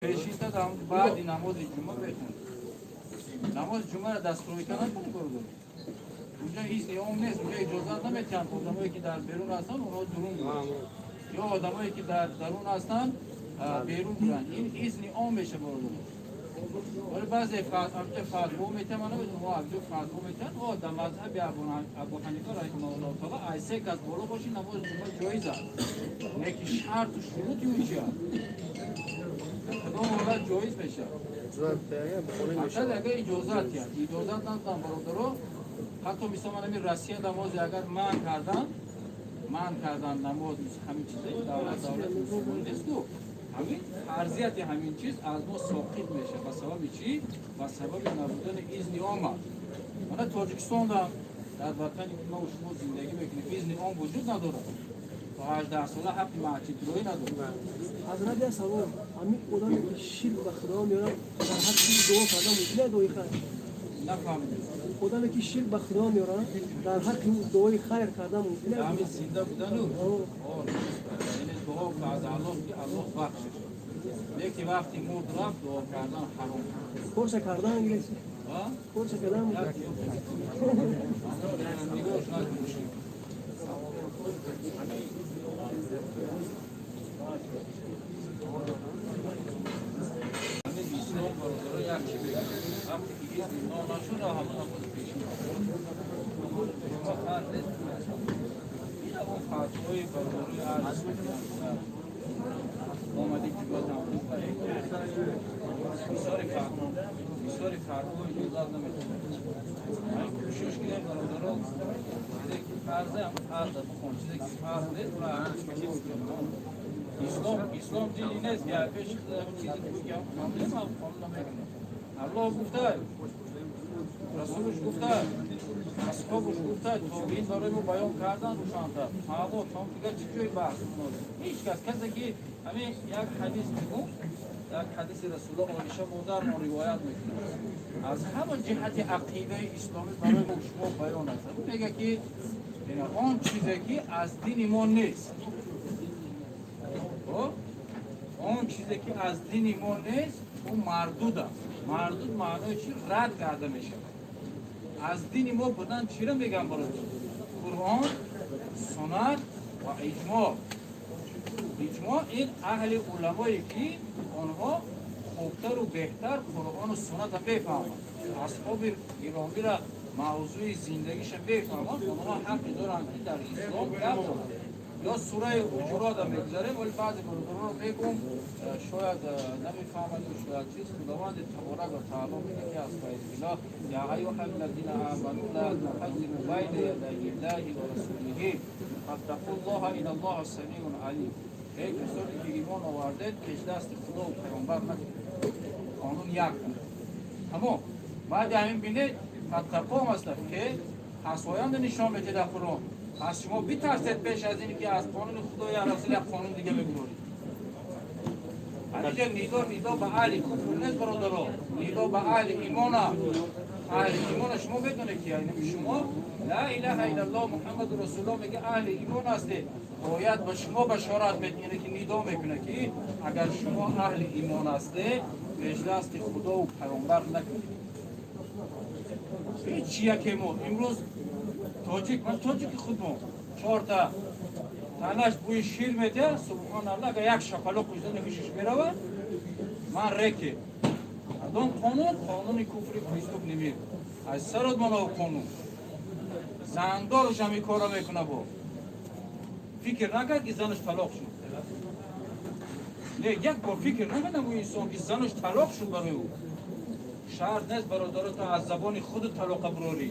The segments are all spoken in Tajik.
Пешинта баъди намози ҷумъа бехонед. Намози ҷумъаро дастройка накунед, бародар. Унҷо изни ом нест, унҷо иҷозат наметиҳанд. Одамое ки дар берун ҳастанд, онҳо дурун буранд. Ё одамое ки дар дарун ҳастанд, берун буранд. Ин изни ом меша, бародар. Вале баъзе амҷа фатво метиҳанд, ман намедонам, о амҷо фатво метиҳанд, о дар мазҳаби Абу Ҳанифа раҳимаҳуллоҳу таъала ай се кас боло боши, намози ҷумъа ҷоиз аст. Лекин шарту шурути ӯ чи аст? Кадом ҳолат ҷоиз мешавад? Фақат агар иҷозат диҳанд. Иҷозат надодам, бародаро, ҳатто мисол ман ҳамин Россия намози агар манъ кардан намоз, ҳамин чизе давлат мусулмон несту, ҳамин фарзияти ҳамин чиз аз мо соқит мешавад. Ба сабаби чӣ? Ба сабаби набудани изни ом аст. Мана Тоҷикистонда, дар ватани мо шумо зиндагӣ мекунем, изни ом вуҷуд надорад. То 18 сола ҳаққи масҷидроӣ надорад. Ҳазрат, як савол: ҳамин одаме ки ширк ба Худо меорад, дар ҳаққи дуо кардан мумкин аст, дуои хайр? Нафаҳмидем. Одаме ки ширк ба Худо меорад, дар ҳаққи ӯ дуои хайр кардан мумкин аст? Ҳамин зинда будану, яъне дуо аз Аллоҳ ки Аллоҳ бахшиш, лекин вақти мурд рафт, дуо кардан ҳаром. Корша кардан гирифт, корша кардан. Нигоҳш накун. Ҳамин ислом, бародаро, як чи бегӯям: вақте ки изни но нашуда, ҳамон намози пешин шумо фарз нест. Ин он фатвои бародарои аҳли суннат омади ҷумъа, бисёри фатво иҷозат наметавонад. Ҳамин кӯшиш кунем, бародаро, чизе ки фарзе, ҳам фарза бихон, чизе ки фарз нест. Ислом дини нест ки пеш чизе ки қонун намекунад. Аллоҳ гуфта, Расулуш гуфта, асҳобуш гуфта, тобиин барои мо баён кардан рӯшантар. Ҳаво там, дигар чӣ ҷои баҳс? Ҳеҷ кас, касе ки ҳамин як ҳадис мегӯм, як ҳадиси Расулуллоҳ, Оиша модармон ривоят мекунад, аз ҳама ҷиҳати ақидаи исломӣ барои мо шумо баён аст. Мега ки он чизе ки аз дини мо нест, он чизе ки аз дини мо нест, ӯ мардуд аст. Мардуд маънои чи? Рад карда мешавад. Аз дини мо будан чиро мегӯям, бародар? Қуръон, суннат ва иҷмоъ. Иҷмоъ ин аҳли уламое ки онҳо хубтару беҳтар Қуръону сунната мефаҳманд, асҳоби гиромира мавзӯи зиндагиша мефаҳманд, онҳо ҳаққи доранд ки дар ислом гап зананд. Ё сураи Ҳуҷурота мегузарем, вале баъзе бародаронро мегӯм, шояд намефаҳмаду шояд чиз. Худованди таборак ва таъало мегӯяд ки астағфируллоҳ: يا أيها الذين آمنوا لا تقدموا بين يدي الله ورسوله واتقوا الله إن الله سميع عليم. Эй касоне ки имон овардед, пешдасти Худо паёмбар накунед. Қонун як, тамом. Баъди ҳамин бинед, فاتقوا аста ки пасоянда нишон медиҳад дар Қуръон. Пас шумо битарсед пеш аз ин ки аз қонуни Худо я Расул як қонун дига мегузоред. Ҳамиҷа нидо ба аҳли куфр нест, бародаро, нидо ба аҳли имона. Аҳли имона шумо медонед ки шумо لا إله إلا الله محمد رسول الله мега, аҳли имон ҳастед. Бояд ба шумо башорат медиҳад ки нидо мекунад ки агар шумо аҳли имон ҳастед, пешдасти Худову паёмбар накунед. Ҳеҷ яке мо имрӯз тоҷик, ман тоҷики худмо, чорта танаш бӯи шир медиҳад, субҳоналлоҳ, агар як шапалоқ ӯзани ҳушиш меравад. Ман реке адон қонун, қонуни куфри преступный мир аз сарод манав қонун зандораш ҳамин корро мекуна, бо фикр накард ки занаш талоқ шуд. Не, як бор фикр накардам ӯ инсон ки занаш талоқ шуд барои ӯ. Шарт нест, бародаро, то аз забони худу талоқа бурорӣ.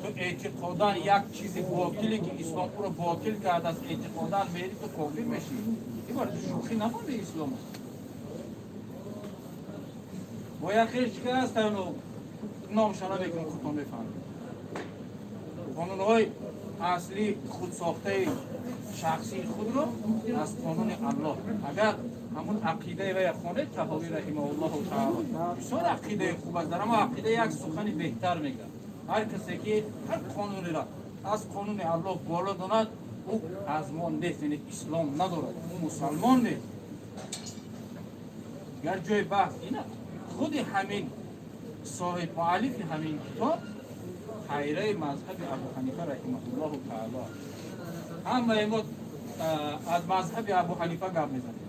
Ту эътиқодан як чизи ботиле ки ислом ӯро ботил кардааст, эътиқодан мери, ту кофир мешӣ. Ибар шӯхӣ намонда ислом. Бо як хеш чӣ аст, номша намекунам, худтон мефаҳмед. Қонунҳои аслӣ худсохтаи шахсии худро аз қонуни Аллоҳ, агар ҳамун ақидаи вая хонед, Таҳовӣ раҳимаҳуллоҳу таала бисёр ақидаи хуб аст. Дар ҳамон ақида як сухани беҳтар мегӯяд: ҳар касе ки ҳар қонунеро аз қонуни Аллоҳ боло донад, ӯ аз мо нест, яъне ислом надорад, ӯ мусалмон нест. Дигар ҷои баҳс ина худи ҳамин соҳиб муаллифи ҳамин китоб хайраи мазҳаби Абу Ҳанифа раҳимаҳуллоҳу таъало. Ҳамаи мо аз мазҳаби Абу Ҳанифа гап мезанем.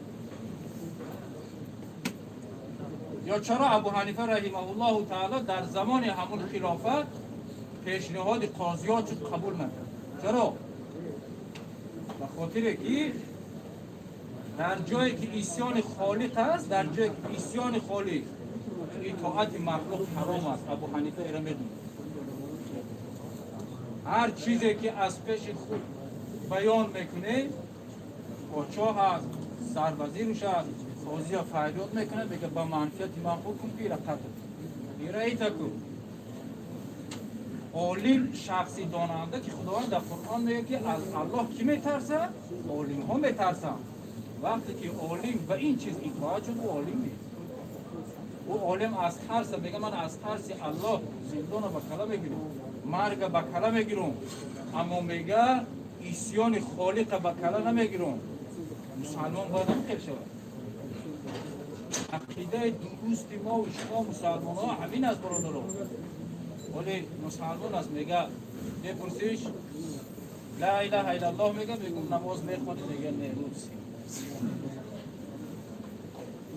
Ё чаро Абу Ҳанифа раҳимаҳуллоҳу таъало дар замони ҳамун хилофат пешниҳоди қозиёт шуд қабул накард? Чаро? Ба хотире ки дар ҷое ки исёни холиқ аст, дар ҷое ки исёни холиқ, итоати махлуқ ҳаром аст. Абу Ҳанифа ира медонад. Ҳар чизе ки аз пеши худ баён мекунед, подшоҳ аст, сарвазирш аст, қозия фарёд мекунад, мегӯяд ба манфиати ман ҳукм ки ира қатл, ира ита кун. Олим шахси донанда ки Худованд дар Қуръон мегӯяд ки аз Аллоҳ кӣ метарсад? Олимҳо метарсанд. Вақте ки олим ба ин чиз итоат шуд, ӯ олим нест. Ӯ олим аз тарса мегӯяд ман аз тарси Аллоҳ зиндона ба кала мегирам, марга ба кала мегирам, аммо мегӯяд исёни холиқа ба кала намегирам. Мусалмон бояд ҳам хел шавад. Ақидаи дурусти мо ва шумо мусалмонҳо ҳамин аст, бародарон. Вале мусалмон аст, мегӯяд мепурсиш ла илаҳа иллаллоҳ мегӯяд, мегӯм намоз мехонӣ, мегӯяд не, рӯз.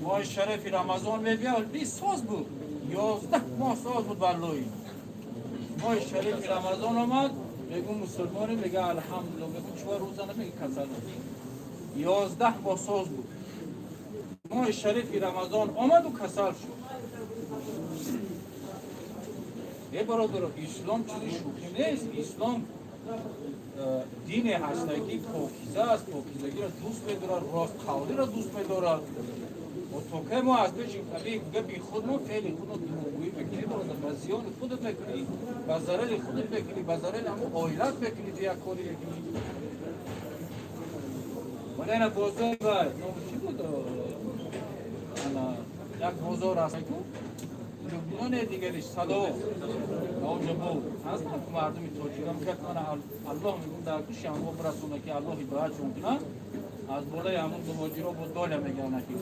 Моҳи шарифи Рамазон мебиёд, 20 соз буд, 11 моҳ соз буд валлоҳи. Моҳи шарифи Рамазон омад, мегӯм мусулмонӣ, мегӯяд алҳамдулиллоҳ, мегӯм чор рӯза намегӯ касал. 11 моҳ соз буд. Моҳи шарифи Рамазон омаду касал шуд. Э бародаро, ислом чизи шӯхӣ нест. Ислом дине ҳаст ки покиза аст, покизагиро дӯст медорад, ростқавлиро дӯст медорад. То ки мо аз пеши гапи худмо феъли худмо дурӯғгӯӣ мекунем, бародар, ба зиёни худат мекунӣ, ба зарари худат мекунӣ, ба зарари ҳамон оилат мекунӣ, ту як коре мекунӣ. Вале ана бозори вай номи чӣ буд? Ана як бозор аст ку Лубноне дигариш садо онҷо буд. Аз мардуми тоҷик ҳам гап мана Аллоҳ мегӯм дар гӯши ҳамон бирасонад ки Аллоҳ ҳидоятшон кунад. Аз болои ҳамон муҳоҷиро бо доля мегӯянд ки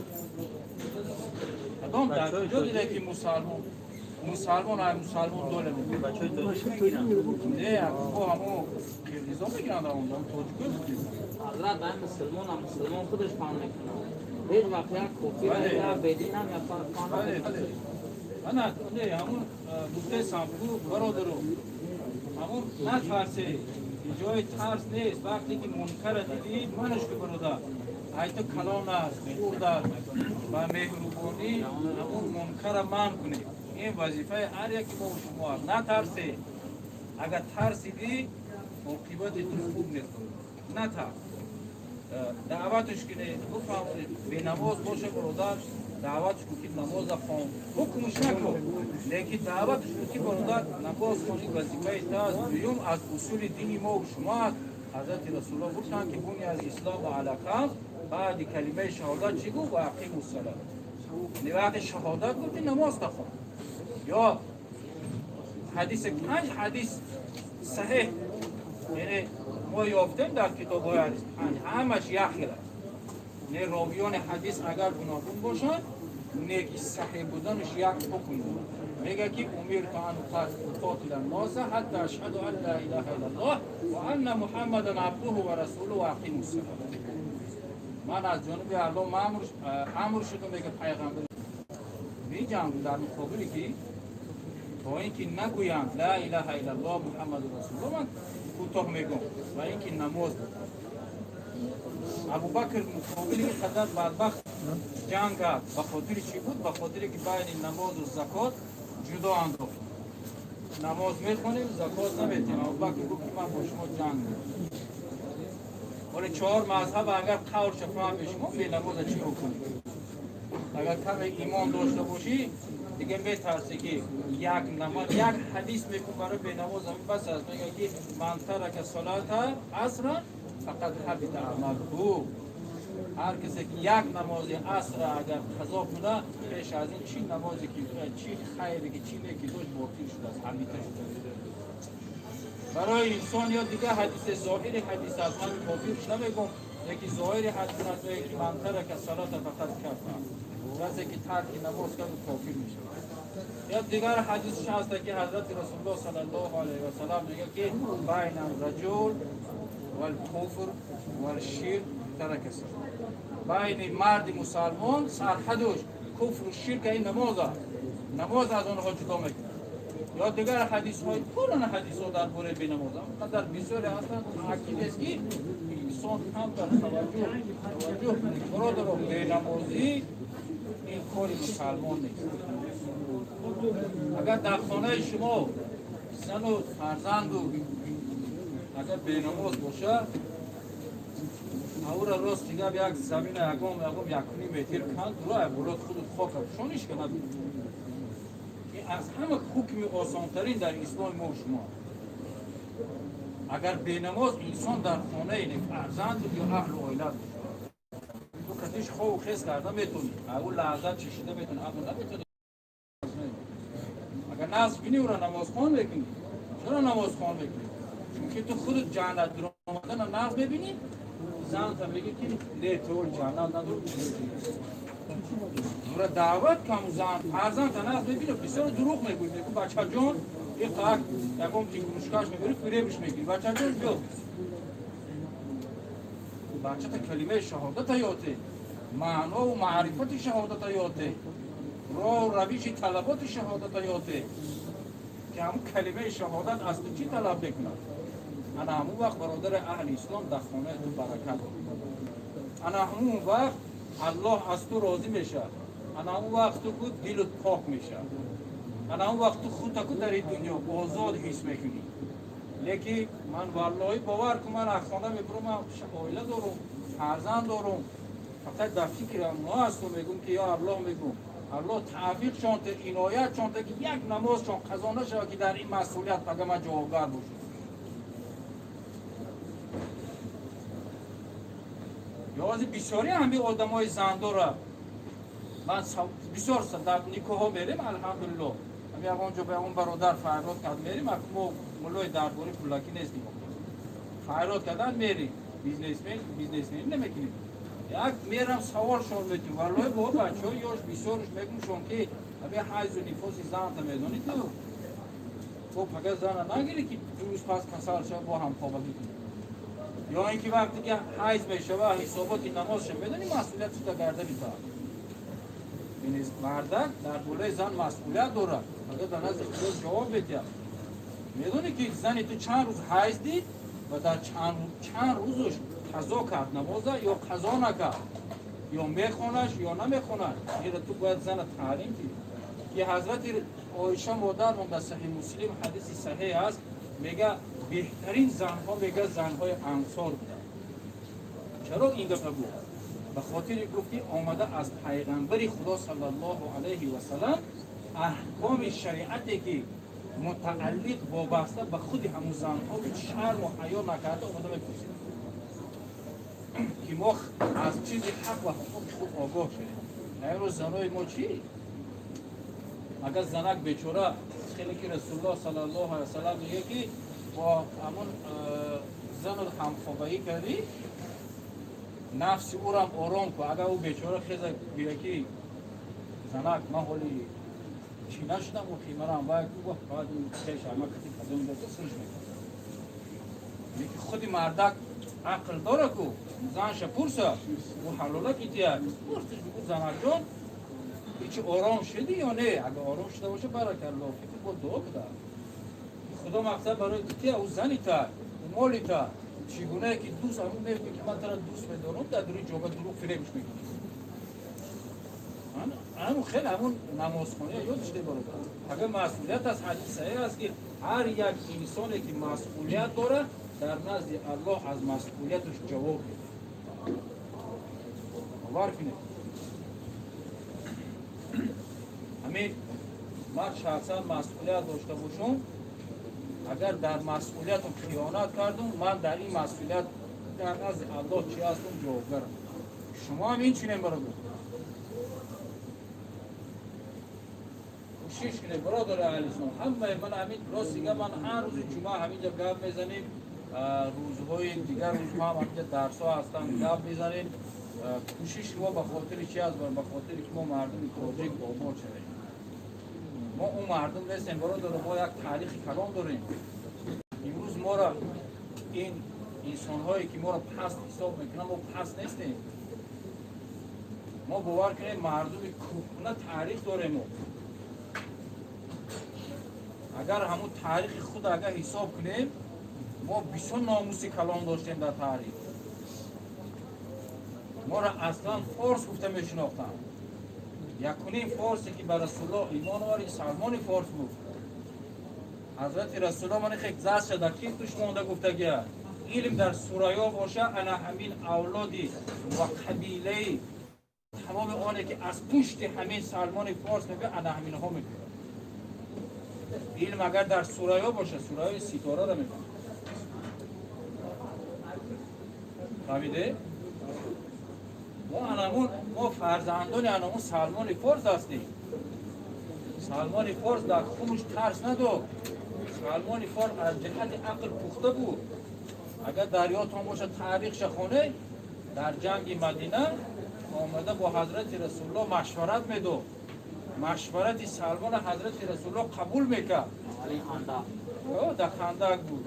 кадом дар куҷо дида ки мусалмон ай мусалмон доля мегӯяд? Не, бо ҳамон қирғизо мегиранд, онҷо тоҷикои мегиранд. Ҳазрат, ай мусулмон ам мусулмон худаш фан мекунад. Ҳеҷ вақт як кофир як бедин ҳам як фан намекунад. Ана не, ҳамон гуфтаи ку бародаро, ҳамон натарсе, ҷои тарс нест. Вақте ки мункара дидӣ, манаш ки бародар, айто калон аст, хурд аст, ба меҳрубонӣ ҳамон мункара манъ кунед. Ин вазифаи ҳар яки мо шумо аст. Натарсе. Агар тарсидӣ, оқибати ту хуб нест. Натарс. Даъватш кунед, бифаҳмонед. Бенамоз боша бародар, даъватш кун ки намоза хон, ҳукмш накун, лекин даъватш кун ки бародар намоз хонӣ вазифаи ту аст. Дуюм аз усули дини мо ва шумо аст. Ҳазрати Расулуллоҳ гуфтанд ки буни аз ислому ала хамс, баъди калимаи шаҳодат чӣ гуфт? Ва ақиму ссалот. Яъне вақте шаҳодат гуфти намоз тахон. Ё ҳадиси 5 ҳадис саҳеҳ, яъне мо ёфтем дар китобҳои ҳадис, 5 ҳамаш як хел аст. Не ровиёни ҳадис агар гуноҳгун бошанд, не ки саҳеҳ буданаш як ҳукм дорад. Мегӯяд ки умирту ан уқотила н-носа ҳатта ашҳаду ан ла илаҳа иллаллоҳ ва анна муҳаммадан абдуҳу ва расулуҳу ва ақиму ссалот. Ман аз ҷониби Аллоҳ амр шудам, мегӯяд пайғамбар, меҷангам дар муқобиле ки то ин ки нагӯянд ла илаҳа иллаллоҳ муҳаммаду расулуллоҳ, ман кӯтоҳ мегӯм, ва ин ки намоз. Абубакр муқобили ин қадар бадбахт ҷанг кард. Ба хотири чӣ буд? Ба хотире ки байни намозу закот ҷудо андохт. Намоз мехонем, закот наметем. Абубакр гуфт ки ман бо шумо ҷанг мекунам. Вале 4 мазҳаб агар қавлша фаҳми шумо бенамоза чӣ ҳукм? Агар каме имон дошта бошӣ, дига метарсӣ ки як намоз, як ҳадис мекун барои бенамоз ҳамин бас аст. Мегӯяд ки ман тарака салата асра фақат ҳабита амалҳу. Ҳар касе ки як намози асра агар қазо кунад, пеш аз ин чӣ намозе ки, чӣ хайре ки, чӣ неки дошт, ботил шудааст, ҳабита шудааст. Барои инсон ё дигар ҳадисе, зоҳири ҳадис аст, ман кофир намегӯм, лекин зоҳири ҳадис аст, мегӯяд ки ман тарака салата фақат кафар. Касе ки тарки намоз кард, кофир мешавад. Ё дигар ҳадисш ҳаст, ки ҳазрати Расулуллоҳ саллаллоҳу алайҳи васаллам мегӯяд, ки байна раҷул валкуфр валширк тарака салот. Байни марди мусалмон сарҳадуш куфру ширк ин намоз аст. Намоз аз онҳо ҷудо мекунад. Ё дигар ҳадисҳои пурана ҳадисҳо дар бораи бенамоз қадар бисёре ҳастанд. Таъкид аст, ки инсон камтар таваҷҷӯҳ кунад. Бародаро, бенамозӣ ин кори мусалмон нест. Агар дар хонаи шумо зану фарзанду агар бенамоз бошад, аура рост дигар як замина ягон ягон 1.5 метр канд, дура болот худут хока пӯшониш кунад. Ин аз ҳама ҳукми осонтарин дар исломи мо шумо. Агар бенамоз инсон дар хонаи фарзанду ё аҳлу оилат бошад, ту катиш хову хез карда метавонӣ, ау лаҳзат чишида метавонӣ, аммо наметавонӣ. Агар назр кунӣ, ӯро намозхон мекунӣ. Чаро намозхон мекунӣ? Чунки ту худут ҷаннат дуромадана нағз мебинӣ, занта мегӣ, ки не, ту ҷаннат надор. Ӯра даъват кам, зан фарзандта нағз мебинӣ, бисёр дурӯғ мегӯӣ, мегӯ: бачаҷон, иқак ягон тингрушкаш мебарӣ, фиребиш мекунӣ: бачаҷон, биё. Бачата калимаи шаҳодата ёте, маънову маърифати шаҳодата ёте, роҳу равиши талаботи шаҳодата ёте, ки ҳамун калимаи шаҳодат аз ту чӣ талаб мекунад. Ана ҳамун вақт, бародари аҳли ислом, дар хонаи ту баракат, ана ҳамун вақт Аллоҳ аз ту розӣ мешавад, ана ҳамун вақт ту ку дилут пок мешавад, ана ҳамун вақт ту худта ку дар ин дунё озод ҳис мекунӣ. Лекин ман валлоҳӣ, бовар кун, ман аз хона мебурам, ман оила дорум, фарзанд дорум, фақат дар фикрам мо ҳастум, мегӯм, ки ё Аллоҳ, мегӯм, Аллоҳ тавфиқшон те, иноятшон те, ки як намозшон қазо нашавад, ки дар ин масъулият пага ман ҷавобгар бошам. Ёзи бисёри ҳами одамои зандора ман бисёр дар никоҳҳо мерем, алҳамдулилло, ҳами ягон ҷо ба ягон бародар фарёд кард, мерем. Мо муллои дарбори пулакӣ нестем, фарёд кардан мерем, бизнесмен бизнесмен намекунем. Як мерам, саволшон метим, валлоҳи, бо бачаҳои ёш бисёрш мегумшон, ки ҳами ҳайзу нифоси занта медонӣ ту? Бо пага зана нагирӣ, ки 2 рӯз пас касал шава, бо ҳамхобагӣ кунӣ. Ё ин ки вақте ки ҳайз мешава, ҳисоботи намозша медонӣ? Масъулият шуда гардани та. Мардак дар болои зан масъулият дорад, агар дар назди Худо ҷавоб медиҳад. Медонӣ, ки зани ту чанд рӯз ҳайз дид ва дар чанд рӯзаш қазо кард намоза ё қазо накард, ё мехонаш ё намехонад? Ира ту бояд зана таълим диҳӣ, ки ҳазрати Оиша модармон, дар Саҳи Муслим ҳадиси саҳеҳ аст, мега: беҳтарин занҳо, мега, занҳои ансор буданд. Чаро ин гапа гуфт? Ба хотири гуфт, ки омада аз пайғамбари Худо саллаллоҳу алайҳи васалам аҳкоми шариате, ки мутааллиқ, вобаста ба худи ҳамун занҳо, шарму ҳаё накарда омада мепурсид, ки мо аз чизи ҳақ ва ҳуқуқи худ огоҳ шавем. Имрӯз занои мо чӣ? Агар занак бечора, хеле ки Расулуллоҳ саллаллоҳу алайҳи васалам мегӯяд, ки бо ҳамун зану ҳамхобагӣ кардӣ, нафси ӯрам ором кун. Агар ӯ бечора хеза гӯя, ки занак, ман ҳоли чӣ нашудам, ӯ химарам вай хеш мекунад. Худи мардак ақл дора ку занша пурса, ӯ ҳалола ки тия пурсиш, бигӯ: занакҷон, ичи ором шуди ё не? Агар ором шуда боша, баракалло фикр, бо дуо куда, Худо мақсад барои тия, ӯ зани та, ӯ моли та. Чӣ гунае ки дӯст ҳамун мегӯ, ки ман тара дӯст медорам, дар дури ҷоба дурӯғ фиребш мекунӣ. Ҳамун хеле ҳамун намозхония ёдш бародар. Агар масъулият аст, ҳадис саҳеҳ аст, ки ҳар як инсоне, ки масъулият дорад, дар назди Аллоҳ аз масъулияташ ҷавоб медиҳад. Бовар кунед, ҳамин ман шахсан масъулият дошта бошам, агар дар масъулиятам хиёнат кардум, ман дар ин масъулият дар назди Аллоҳ чӣ ҳастум? Ҷавобгарам. Шумо ҳам ин чунем, бародар. Кӯшиш кунед, бародари аҳли ислом, ҳамаи ман ҳамин рост дига, ман ҳар рӯзи ҷумъа ҳаминҷа гап мезанем, рӯзҳои дигар рӯзҳо ҳам ҳаминҷа дарсҳо ҳастанд, гап мезанем. Кӯшиши мо ба хотири чи аст? Ба хотири ки мо мардуми тоҷик обод шавем. Мо он мардум нестем, бародар, мо як таърихи калон дорем. Имрӯз моро ин инсонҳое ки моро паст ҳисоб мекунанд, мо паст нестем. Мо бовар кунем, мардуми кӯҳна таърих дорем. Мо агар ҳамун таърихи худ агар ҳисоб кунем, мо бисёр номуси калон доштем дар таърих. Моро аслан форс гуфта мешинохтанд. Якунин форсе ки ба Расулуллоҳ имон овард, Салмони форс буд. Ҳазрати Расулуллоҳ мани хек зад шуда, ки туш монда гуфтагия. Илм дар Сурайё боша, ана ҳамин авлоди ва қабилаи тамоми оне ки аз пушти ҳамин Салмони форс мебиёд, ана ҳаминҳо мебиёд. Илм агар дар Сурайё боша, Сурайёи ситораро мебиёд. Фаҳмиде? Мо анамун, мо фарзандони анамун Салмони форс ҳастем. Салмони форс дар хунуш тарс надод. Салмони форс аз ҷиҳати ақл пухта буд. Агар дар ёдтон бошад, таърихша хонед, дар ҷанги Мадина омада бо ҳазрати Расулуллоҳ машварат медод. Машварати Салмона ҳазрати Расулуллоҳ қабул мекард. Дар Хандак буд.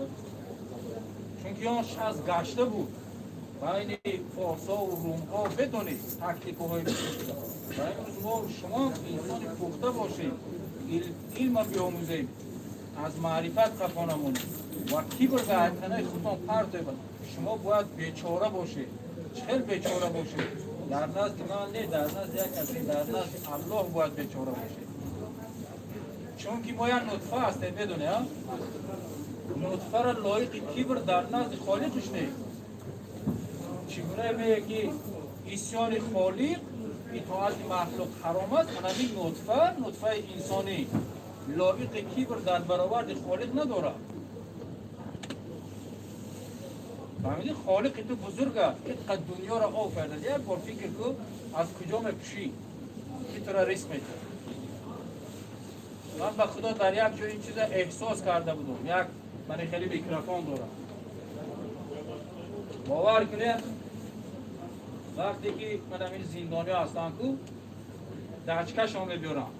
Чунки он шахс гашта буд. Байни форсҳо ва румҳо медонед тактикаҳои ва имрӯз мо шумо инсони пухта бошем, илма биомӯзем, аз маърифат қафо намонем ва кибр ба ҳатанаи худтон партоед. Шумо бояд бечора бошед. Чӣ хел бечора бошед? Дар назди ман не, дар назди як касе, дар назди Аллоҳ бояд бечора бошед. Чунки мо як нутфа ҳастем, медонед, нутфаро лоиқи кибр дар назди холиқиш нест. Чӣ гуна мегӯяд ки исёни холиқ, итоати махлуқ ҳаром аст, анамин нутфа, нутфаи инсонӣ лоиқи кибр дар бароварди холиқ надорад. Фаҳмидӣ? Холиқи ту бузург аст, инқадр дунёро офаридааст. Як бор фикр кун, аз куҷо мепӯшӣ, ки туро риск метиҳад. Ман ба Худо дар як ҷо ин чиза эҳсос карда будам. Як ман хеле микрофон дорам. Бовар кунед, вақте ки ман ҳамин зиндониҳо ҳастам ку, дачкашон мебиёрам.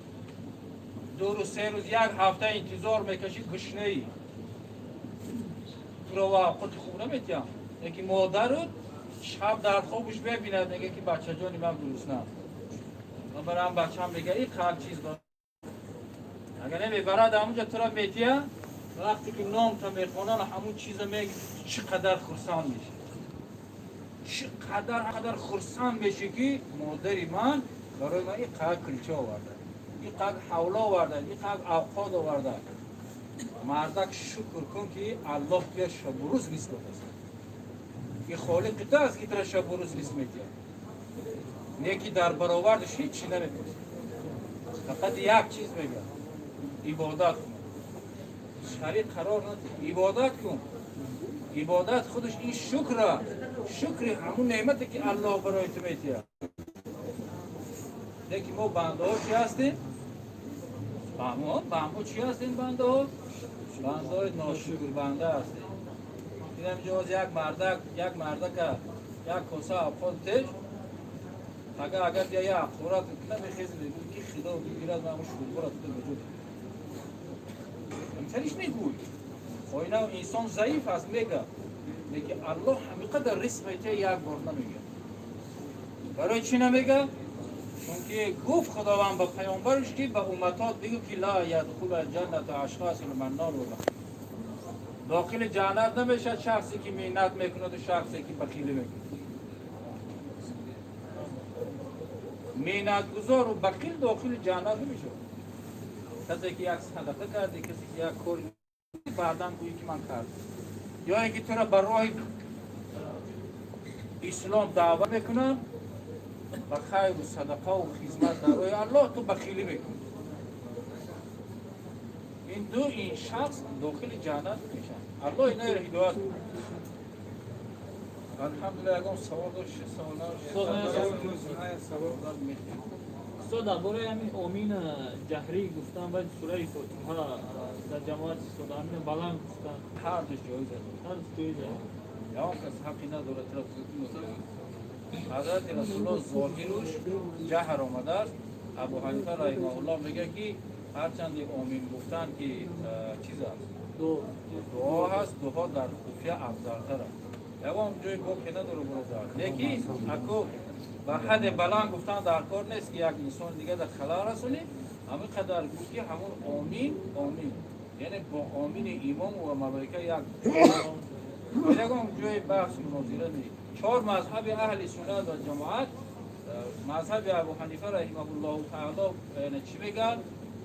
2 рӯз, 3 рӯз, як ҳафта интизор мекашӣ, гушнаӣ. Туро вақти хуб наметиҳам. Лекин модарут шаб дар хобаш мебинад, мегӯяд ки бачаҷони ман гурусна. Ман барам бачам мегӯяд, ин қанд чиз дорад. Агар намебарад, ҳамунҷо туро метиҳад, вақте ки номта мехонанд, ҳамун чиза мегӯяд, чӣ қадар хурсанд мешавӣ. Чӣ қадар хурсанд мешавӣ ки модари ман барои ман ин қадр кулча оварда, ин қадр ҳавла оварда, ин қадр авқот оварда. Мардак шукр кун ки Аллоҳ туя шабу рӯз ризқ додааст. Ин холиқи ту аст ки тура шабу рӯз ризқ медиҳад. Не ки дар баровардаш ҳеҷ чиз намепурсад. Фақат як чиз мегӯяд: ибодат кун. Шарик қарор надиҳ, ибодат кун. Ибодат худаш ин шукр аст. Шукри ҳамун неъмате ки Аллоҳ барои ту медиҳад. Лекин мо бандаҳо чӣ ҳастем? Ба мо чӣ ҳастем бандаҳо? Бандаҳои ношукр банда ҳастем. Дидам инҷо боз як мардак, як мардака, як коса обход теж. Агар бия як хӯрак кунад, мехезад, мегӯяд ки Худо бигирад, ман ҳамун шӯрборо туда ба ҷо додам. Ҳамсариш мегӯй. Оина инсон заиф аст, мегӯяд. Лекин Аллоҳ ҳамин қадар ризқ метиҳад, як бор намегӯяд. Барои чӣ намегӯяд? Чунки гуфт Худованд ба паёмбараш ки ба умматот бигӯ ки ла ядхула ҷанната ашхосул маннон ва бахил. Дохили ҷаннат намешавад шахсе ки миннат мекунад ва шахсе ки бахилӣ мекунад. Миннатгузор ва бахил дохили ҷаннат намешавад. Касе ки як садақа карде, касе ки як кор баъдан гӯӣ ки ман кардам. Ё инки туро ба роҳи ислом даъват мекунанд, ба хайру садақаву хизмат дар роҳи Аллоҳ ту бахилӣ мекунӣ. Ин ду ин шахс дохили ҷаннат мешавад. Аллоҳ инаро ҳидоят кунад. Алҳамдулиллаҳ, ягон савол дошт? Савол надошт? Устод, дар бораи ҳамин омин ҷаҳрӣ гуфтан баъди сураи Фотиҳа дар ҷамоат истода ҳамин баланд гуфтан. Ҳар душ ҷоиз аст. Ҳар душ ҷоиз аст. Ягон кас ҳаққи надорад туро. Ҳазрати Расулуллоҳ зоҳируш ҷаҳр омадааст. Абу Ҳанифа раҳимаҳуллоҳ мегӯяд, ки ҳарчанди омин гуфтан ки чиз аст, дуо ҳаст, дуо дар хуфия афзалтар аст. Ягон ҷои боке надору, бародар, лекин ако ба ҳадде баланд гуфтан дар кор нест, ки як инсони дига дар халал расонӣ. Ҳамин қадар гуфт, ки ҳамун омин, омин, яъне бо омини имом ва малоика як. Ягон ҷои баҳс мунозира нест. Чор мазҳаби аҳли суннат ва ҷамоат, мазҳаби Абу Ҳанифа раҳимаҳуллоҳу таъало яъне чӣ мегӯянд?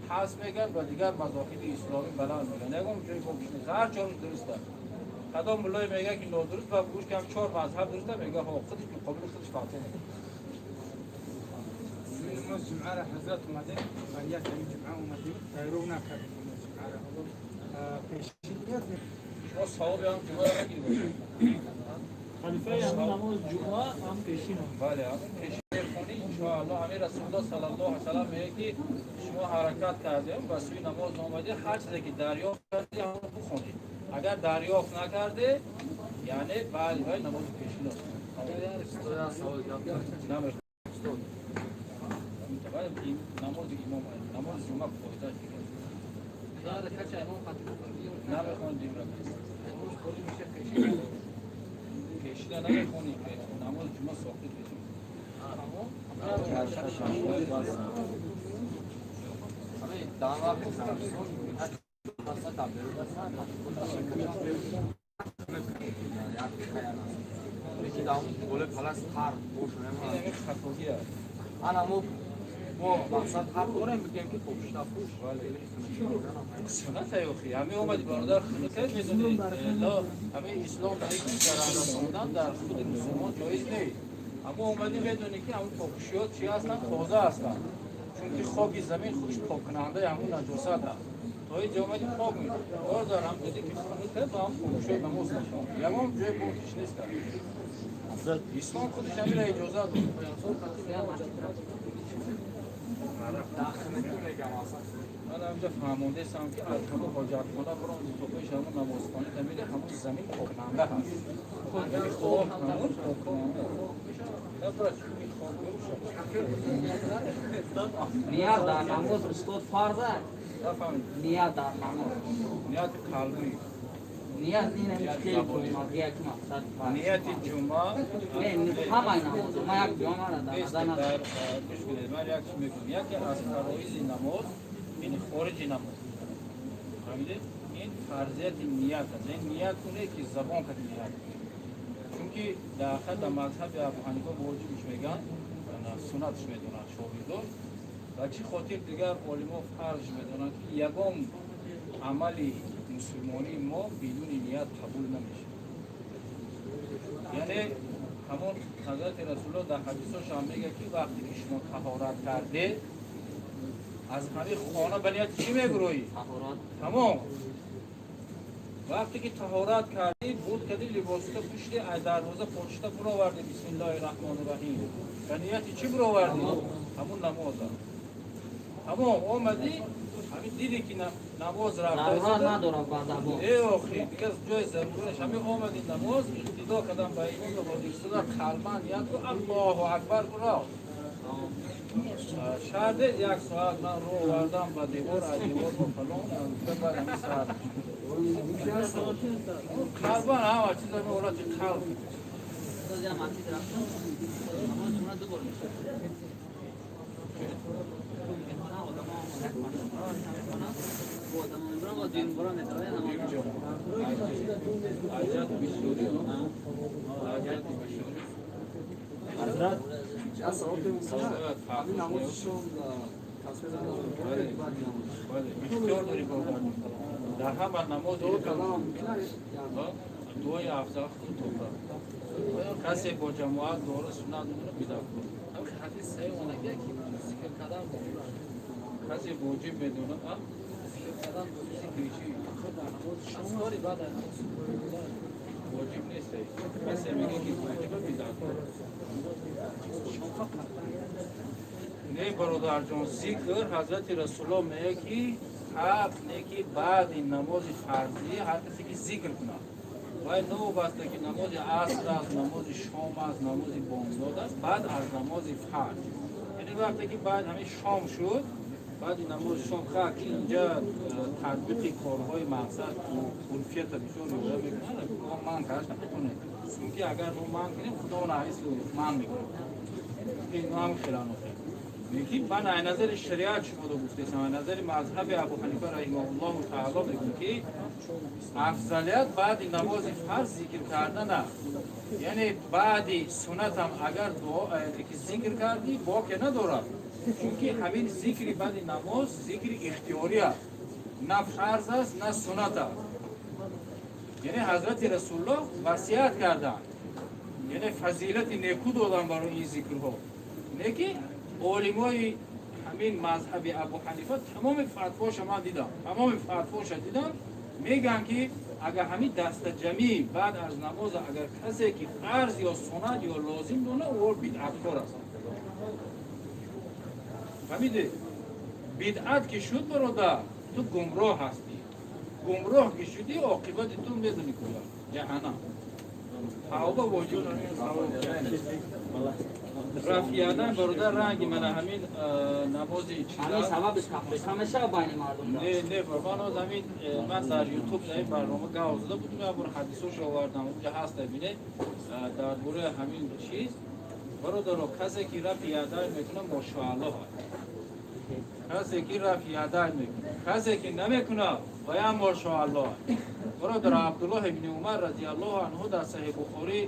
Ҳаст мегӯянд ва дигар мазоҳиби исломӣ баланд мегӯянд. Ягон ҷои бокиш нест, ҳар чорш дуруст аст. Кадом муллое мегӯяд, ки нодуруст, ба гӯш кам чор мазҳаб дуруст аст, мегӯяд, ҳо, худиш муқобили худиш фатво мекунад. Намоз ҷумъаро ҳазрат омадем, ба ният ҳамин ҷумъа омадем, пайров накардем намоз ҷумъаро. Пешин ният. Шумо савоби ҳам ҷумъаро мегиред. Халифаи ҳамин намоз ҷумъа ҳам пешин. Бале, ҳамин пешин мехонӣ, иншоаллоҳ. Ҳамин Расулуллоҳ саллаллоҳу алайҳи васаллам мегӯяд, ки шумо ҳаракат кардем, ба сӯи намоз омадед, ҳар чизе ки дарёфт кардед, ҳамонро бихонед. Агар дарёфт накарде, яъне баъди вай намози пешин аст. Намехонед. Намози имом, намози ҷумъа фоидааш дигар. Намехонед дим ракат. Пешина намехонӣ, намози ҷумъа соқит мешавад. Ин ҳамин хатогӣ аст. Мо мақсад ҳақ дорем бигем, ки пӯшта пӯш. Суннат охи. Ҳамин омади, бародар, хунукат медонӣ, ла ҳамин ислом ки зарар расондан дар худи мусулмон ҷоиз нест. Аммо омадӣ, медонӣ, ки ҳамун покушиёт чӣ ҳастанд? Тоза ҳастанд, чунки хоки замин худаш поккунандаи ҳамун наҷосат аст. То ин ҷо омадӣ, пок мекунӣ. Бародар, ҳам дидӣ, ки хунукат, ба ҳам покушиёт намоз мешавад. Ягон ҷои покиш нест. Ислом худаш ҳаминро иҷозат дод. Ман ҳамҷа фаҳмондесам, ки аз ҳамун ҳоҷатхона биром то пеш ҳамун намозхона тамири ҳамун замин покунанда ҳаст. Яъне хок ҳамун покунанда. Набарад, чунки хок. Ният дар намоз, устод, фарз аст? Нафаҳмид. Ният дар намоз. Нияти қалбӣ. Ният ин ҳамин хеле ки мақсад фарз. Нияти ҷумъа. Не, ҳамаи намоз. Ман як ҷумъаро дар нест. назар Дар надорам. Гӯш кунед, ман як чиз мегӯям. Яке аз фароизи намоз, яъне хориҷи намоз, фаҳмидед, ин фарзияти ният аст. Яъне ният кунед, ки забон кад ният кунед, чунки дар ҳақиқат дар мазҳаби Абу Ҳанифа воҷибиш мегӯянд, суннатш медонанд шогирдон. Ва чӣ хотир дигар олимо фарзш медонанд, ки ягон амали мусулмонии мо бидуни ният қабул намешавад. Яъне ҳамон ҳазрати Расулуллоҳ дар ҳадисошам мегӯяд, ки вақте ки шумо таҳорат кардед, аз ҳамин хона ба нияти чӣ мегурӯӣ? Таҳорат. Тамом. Вақте ки таҳорат кардӣ, буд кардӣ, либосата пӯшидӣ, аз дарвоза почта буровардӣ, бисмиллоҳи раҳмони раҳим, ба нияти чӣ буровардӣ? Ҳамун намоз аст. Тамом, омадӣ, ҳамин дидӣ, ки намоз рафта. Зарурат надорад ба забон. Э, охи, дигар ҷои зарураш. Ҳамин омади, намоз иқтидо кардам ба имом, ҳозир шуда, қалбан ният ку, Аллоҳу акбар куро. Шарде як соат ман рӯ овардам ба девор, аз девор ба фалон, баъд ҳамин соат. Қалбан ҳама чиз ҳамин ҳолати қалб. Устод, як масҷид рафтам, намоз ҷумъа ду бор мешавад. Мехонам, одамо як маротиба мехонам, бо одамо мебарам ва дуюм бора медарояд намоз. Аҷати бисёрӣ, аҷати бисёрӣ. Ҳазрат. Ҳамин намозшон. Бале, ихтиёр дорӣ, бародар. Дар ҳама намоз дуои афзал худ тоқа. Касе бо ҷамоат дуоро суннат мекунад, бидат. Ҳадис саҳеҳ омадагия, ки зикр кардан воҷиб аст. Касе воҷиб медонад, а? Зикр кардан воҷиб. Зикри чӣ? Дар намоз азкори баъд аз намоз. Воҷиб нест. Касе мегӯяд, ки воҷиба, бидат. Не, бародарҷон, зикр ҳазрати Расуллоҳ мегӯяд, ки ҳақ не, ки баъди намози фарзӣ ҳар касе ки зикр кунад. Вай новобаста ки намози аср аст, намози шом аст, намози бомдод аст, баъд аз намози фарз. Яъне вақте ки баъд ҳамин шом шуд, баъди намози шом ха ки инҷа татбиқи корҳои мақсад урфията бисёр риоя мекунанд, мо манъ кард наметавонем. Чунки агар мо манъ кунем, худо ҳадис манъ мекунад. Ино ҳам хеланохе. Лекин ман аз назари шариат шуморо гуфтесам, аз назари мазҳаби Абу Ҳанифа раҳимаҳуллоҳу таъоло мегӯям, ки афзалият баъди намози фарз зикр кардан аст. Яъне баъди суннатам агар дуо ки зикр кардӣ, боке надорад. Чунки ҳамин зикри баъди намоз зикри ихтиёрӣ аст. На фарз аст, на суннат аст. Яъне Ҳазрати Расулуллоҳ васият карданд. Яъне фазилати неку доданд барои ин зикрҳо. Не ки олимои ҳамин мазҳаби Абу Ҳанифа тамоми фатвоша ман дидам, тамоми фатвоша дидам, мегӯянд ки агар ҳамин дастаҷамӣ баъд аз намоз агар касе ки фарз ё суннат ё лозим дона, ӯ бидъаткор аст. Фаҳмидед? Бидъат ки шуд, бародар, ту гумроҳ ҳастӣ. Гумроҳ ки шудӣ, оқибати ту медонӣ куҷо? Ҷаҳаннам. Тавба воҷиб. Рафъи ядайн, бародар, ранги мана ҳамин намози ҳамин сабабиш тафриқа мешава байни мардум. Не, не, ман оз ҳамин ман дар Ютуб дар ин барнома гап зада будам, як бор ҳадисошо овардам, онҷа ҳаста, бинед, дар бораи ҳамин чиз. Бародаро, касе ки рафъи ядайн мекунад, мошоаллоҳ аст. Касе ки рафъи ядайн мекунад, касе ки намекунад, ваям мошоаллоҳ аст. Бародар, Абдуллоҳ ибни Умар разияллоҳу анҳу дар Саҳиҳ Бухорӣ,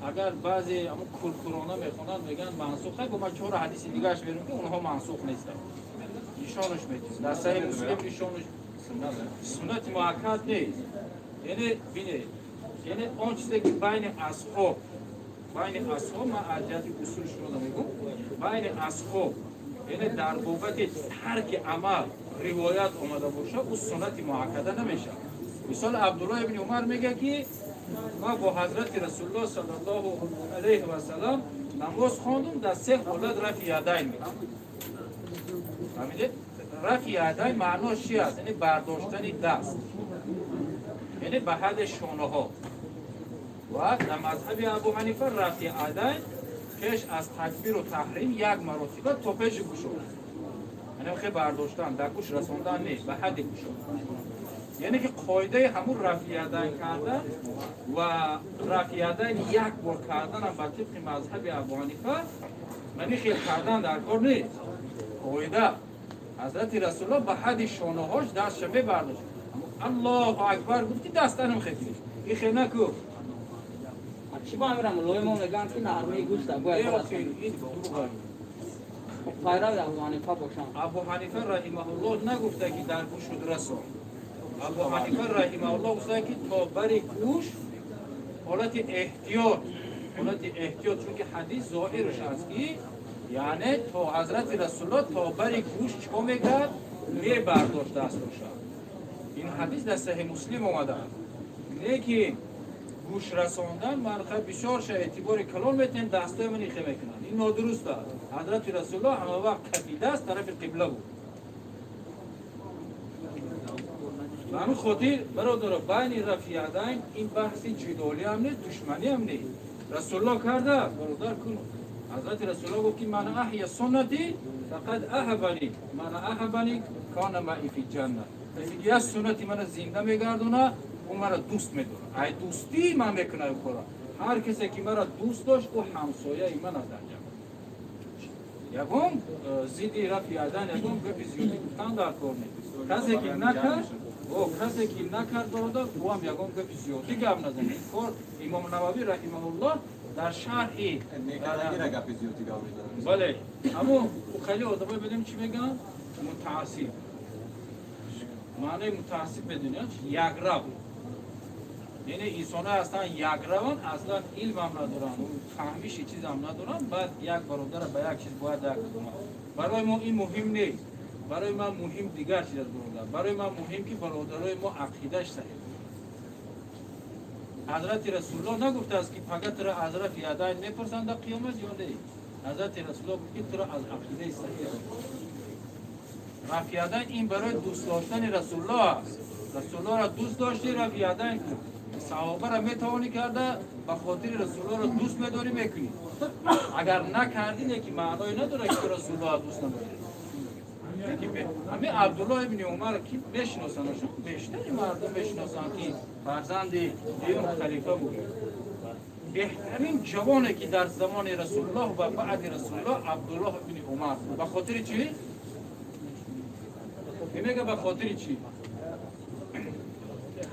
агар баъзе ҳамун куркурона мехонанд, мегӯянд мансух, бо ман чора ҳадиси дигараш мерем, ки онҳо мансух нестанд, нишонаш медиҳем. Дар Саҳиҳ Муслим нишонаш суннати муаккад нест. Яъне бинед, яъне он чизе ки байни асҳоб, ман аз ҷиҳати усул шумо мегӯм, байни асҳоб, яъне дар бобати тарки амал ривоят омада боша, ӯ суннати муаккада намешавад. Мисол, Абдуллоҳ ибни Умар мегӯяд, ки ман бо Ҳазрати Расулуллоҳ саллаллоҳу алайҳи васалам намоз хондум, дар се ҳолат рафъи ядайн мекард. Фаҳмидед? Рафъи ядайн маънош чи аст? Яъне бардоштани даст, яъне ба ҳадди шонаҳо. Ва дар мазҳаби Абу Ҳанифа рафъи ядайн пеш аз такбиру таҳрим як маротиба то пеши гӯшо, яъне хе бардоштан, дар гӯш расондан нест, ба ҳадди гӯшо. Яъне ки қоидаи ҳамун рафъи ядайн кардан ва рафъи ядайн як бор карданам ба тибқи мазҳаби Абу Ҳанифа мани хел кардан дар кор нест. Қоида, Ҳазрати Расулуллоҳ ба ҳадди шонаҳош дастша мебардошт. Аллоҳу акбар гуфти, дастанам хекунӣ, ин хел наку. Чӣ ба амира муллои мо мегӯянд, ки нармии гӯшта бояд Ин дурӯғ. Пайрави Абу Ҳанифа бошанд. Абу Ҳанифа раҳимаҳуллоҳ нагуфта, ки дар гӯшуд расон. Абу Ҳанифа раҳимаҳуллоҳ гуфта, ки то бари гӯш, ҳолати эҳтиёт, ҳолати эҳтиёт, чунки ҳадис зоҳирш аст, ки яъне то Ҳазрати Расулуллоҳ то бари гӯш чикор мекард? Мебардошт дастроша. Ин ҳадис дар Саҳиҳ Муслим омадааст. Лекин гӯш расондан марха бисёр ша эътибори калон метиҳем, дастои ман ихе мекунанд, ин нодуруст аст. Ҳазрати Расулуллоҳ ҳама вақт кафи даст тарафи қибла буд. Ба ҳамин хотир, бародаро, байни рафъи ядайн ин баҳси ҷидолиам нест, душманиам нест. Расулуллоҳ кардааст, бародар, кун. Ҳазрати Расулуллоҳ гуфт, ки ман аҳя суннати фақад аҳабани, ман аҳабани кана маи фи ҷанна. Касе ки як суннати мана зинда мегардона, ӯ мара дӯст медорад, ай дӯстии ман мекунад кора. Ҳар касе ки мара дӯст дошт, ӯ ҳамсояи ман аст дар ҷаннат. Ягон зидди рафъи ядайн ягон гапи зиёдӣ гуфтан дар кор нест. Касе ки накард, о касе ки накард, бародар, ӯ ҳам ягон гапи зиёдӣ гап назанад. Ин кор Имом Нававӣ раҳимаҳуллоҳ дар шарҳи гапи зиёдӣ гап мезанад. Бале, аммо хеле одамое бидем, чӣ мегӯянд? Мутаассиб. Маънои мутаассиб медонед? Якрав. Яъне инсонҳое ҳастанд, якраванд, аслан илмам надоранд, фаҳмиши чизам надоранд. Баъд як бародара ба як чиз бояд як кунад. Барои мо ин муҳим нест. Барои ман муҳим дигар чиз аст, бародар. Барои ман муҳим, ки бародарои мо ақидааш саҳеҳ. Ҳазрати Расулуллоҳ нагуфтааст, ки пага туро аз рафъи ядайн мепурсанд дар қиёмат ё не. Ҳазрати Расулуллоҳ гуфт, ки туро аз ақидаи саҳеҳ. Рафъи ядайн ин барои дӯст доштани Расулуллоҳ аст. Расулуллоҳро дӯст дошти, рафъи ядайн кун. Саҳобаро метавонӣ карда, ба хотири Расулуллоҳро дӯст медорӣ, мекунӣ. Агар накардӣ, не ки маъное надорад ки ту Расулуллоҳро дӯст надорӣ. Ҳамин Абдуллоҳ ибни Умар ки мешиносанд, бештари мардум мешиносанд, ки фарзанди дуюм халифа буд. Беҳтарин ҷавоне ки дар замони Расулуллоҳ ва баъди Расулуллоҳ Абдуллоҳ ибни Умар. Ба хотири чӣ? Мега ба хотири чӣ?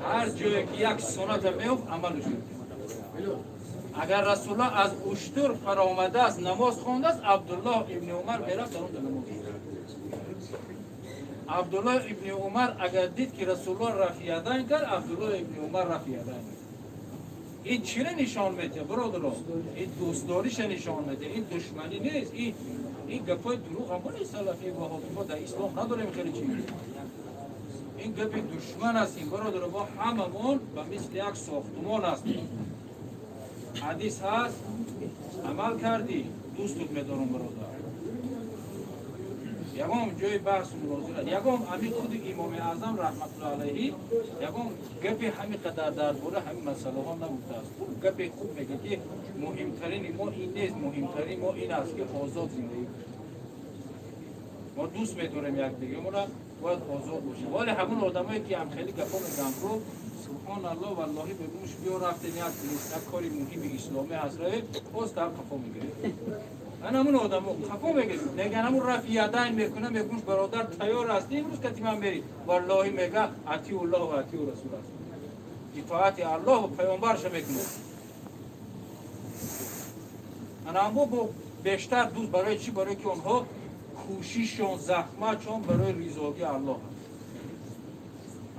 Ҳар ҷое ки як сунната меёфт, амалш мекард. Агар Расулуллоҳ аз уштур фаромадааст, намоз хондааст, Абдуллоҳ ибни Умар мерафт дар он ҷо намоз. Абдуллоҳ ибни Умар агар дид ки Расулуллоҳ рафъи ядайн кард, Абдуллоҳ ибни Умар рафъи ядайн кард. Ин чиро нишон медиҳад, бародаро? Ин дӯстдориша нишон медиҳад, ин душманӣ нест, ин гапҳои дурӯғ ҳамон нест, салафи ваҳҳобӣ мо дар ислом надорем хеле чиз. Ин гапи душман аст, ин бародаро, мо ҳамамон ба мисли як сохтумон ҳастем. Ҳадис ҳаст, амал кардӣ, дӯстут медорам бародар. Ягон ҷои баҳсу мунозира, ягон ҳамин худи Имоми Аъзам раҳматуллоҳи алайҳи ягон гапи ҳамин қадар дар бораи ҳамин масъалаҳо нагуфтааст. Хуб гапи хуб мегӯяд ки муҳимтарини мо ин нест, муҳимтарини мо ин аст ки озод зиндагӣ кунем. Мо дӯст медорем якдигарамонро, бояд озод бошем. Вале ҳамон одамое ки ҳам хеле гапҳо мезананд, ку субҳоналлоҳ, валлоҳи бегӯш биё рафтем як кори муҳими исломӣ ҳаст, равем, боз дар қафо мегирем. Ана ҳамон одамо қафо мегирем. Меган ҳамон рафъи ядайн мекунам, мегӯш бародар тайёр ҳастӣ имрӯз кати ман мери. Валлоҳи мега атиуллоҳ ва атиу расул аст. Итоати Аллоҳ ва паёмбарша мекунад. Ана ҳамон бо бештар дӯст барои чӣ? Барои ки онҳо кӯшишшон, заҳматшон барои ризогии Аллоҳ аст.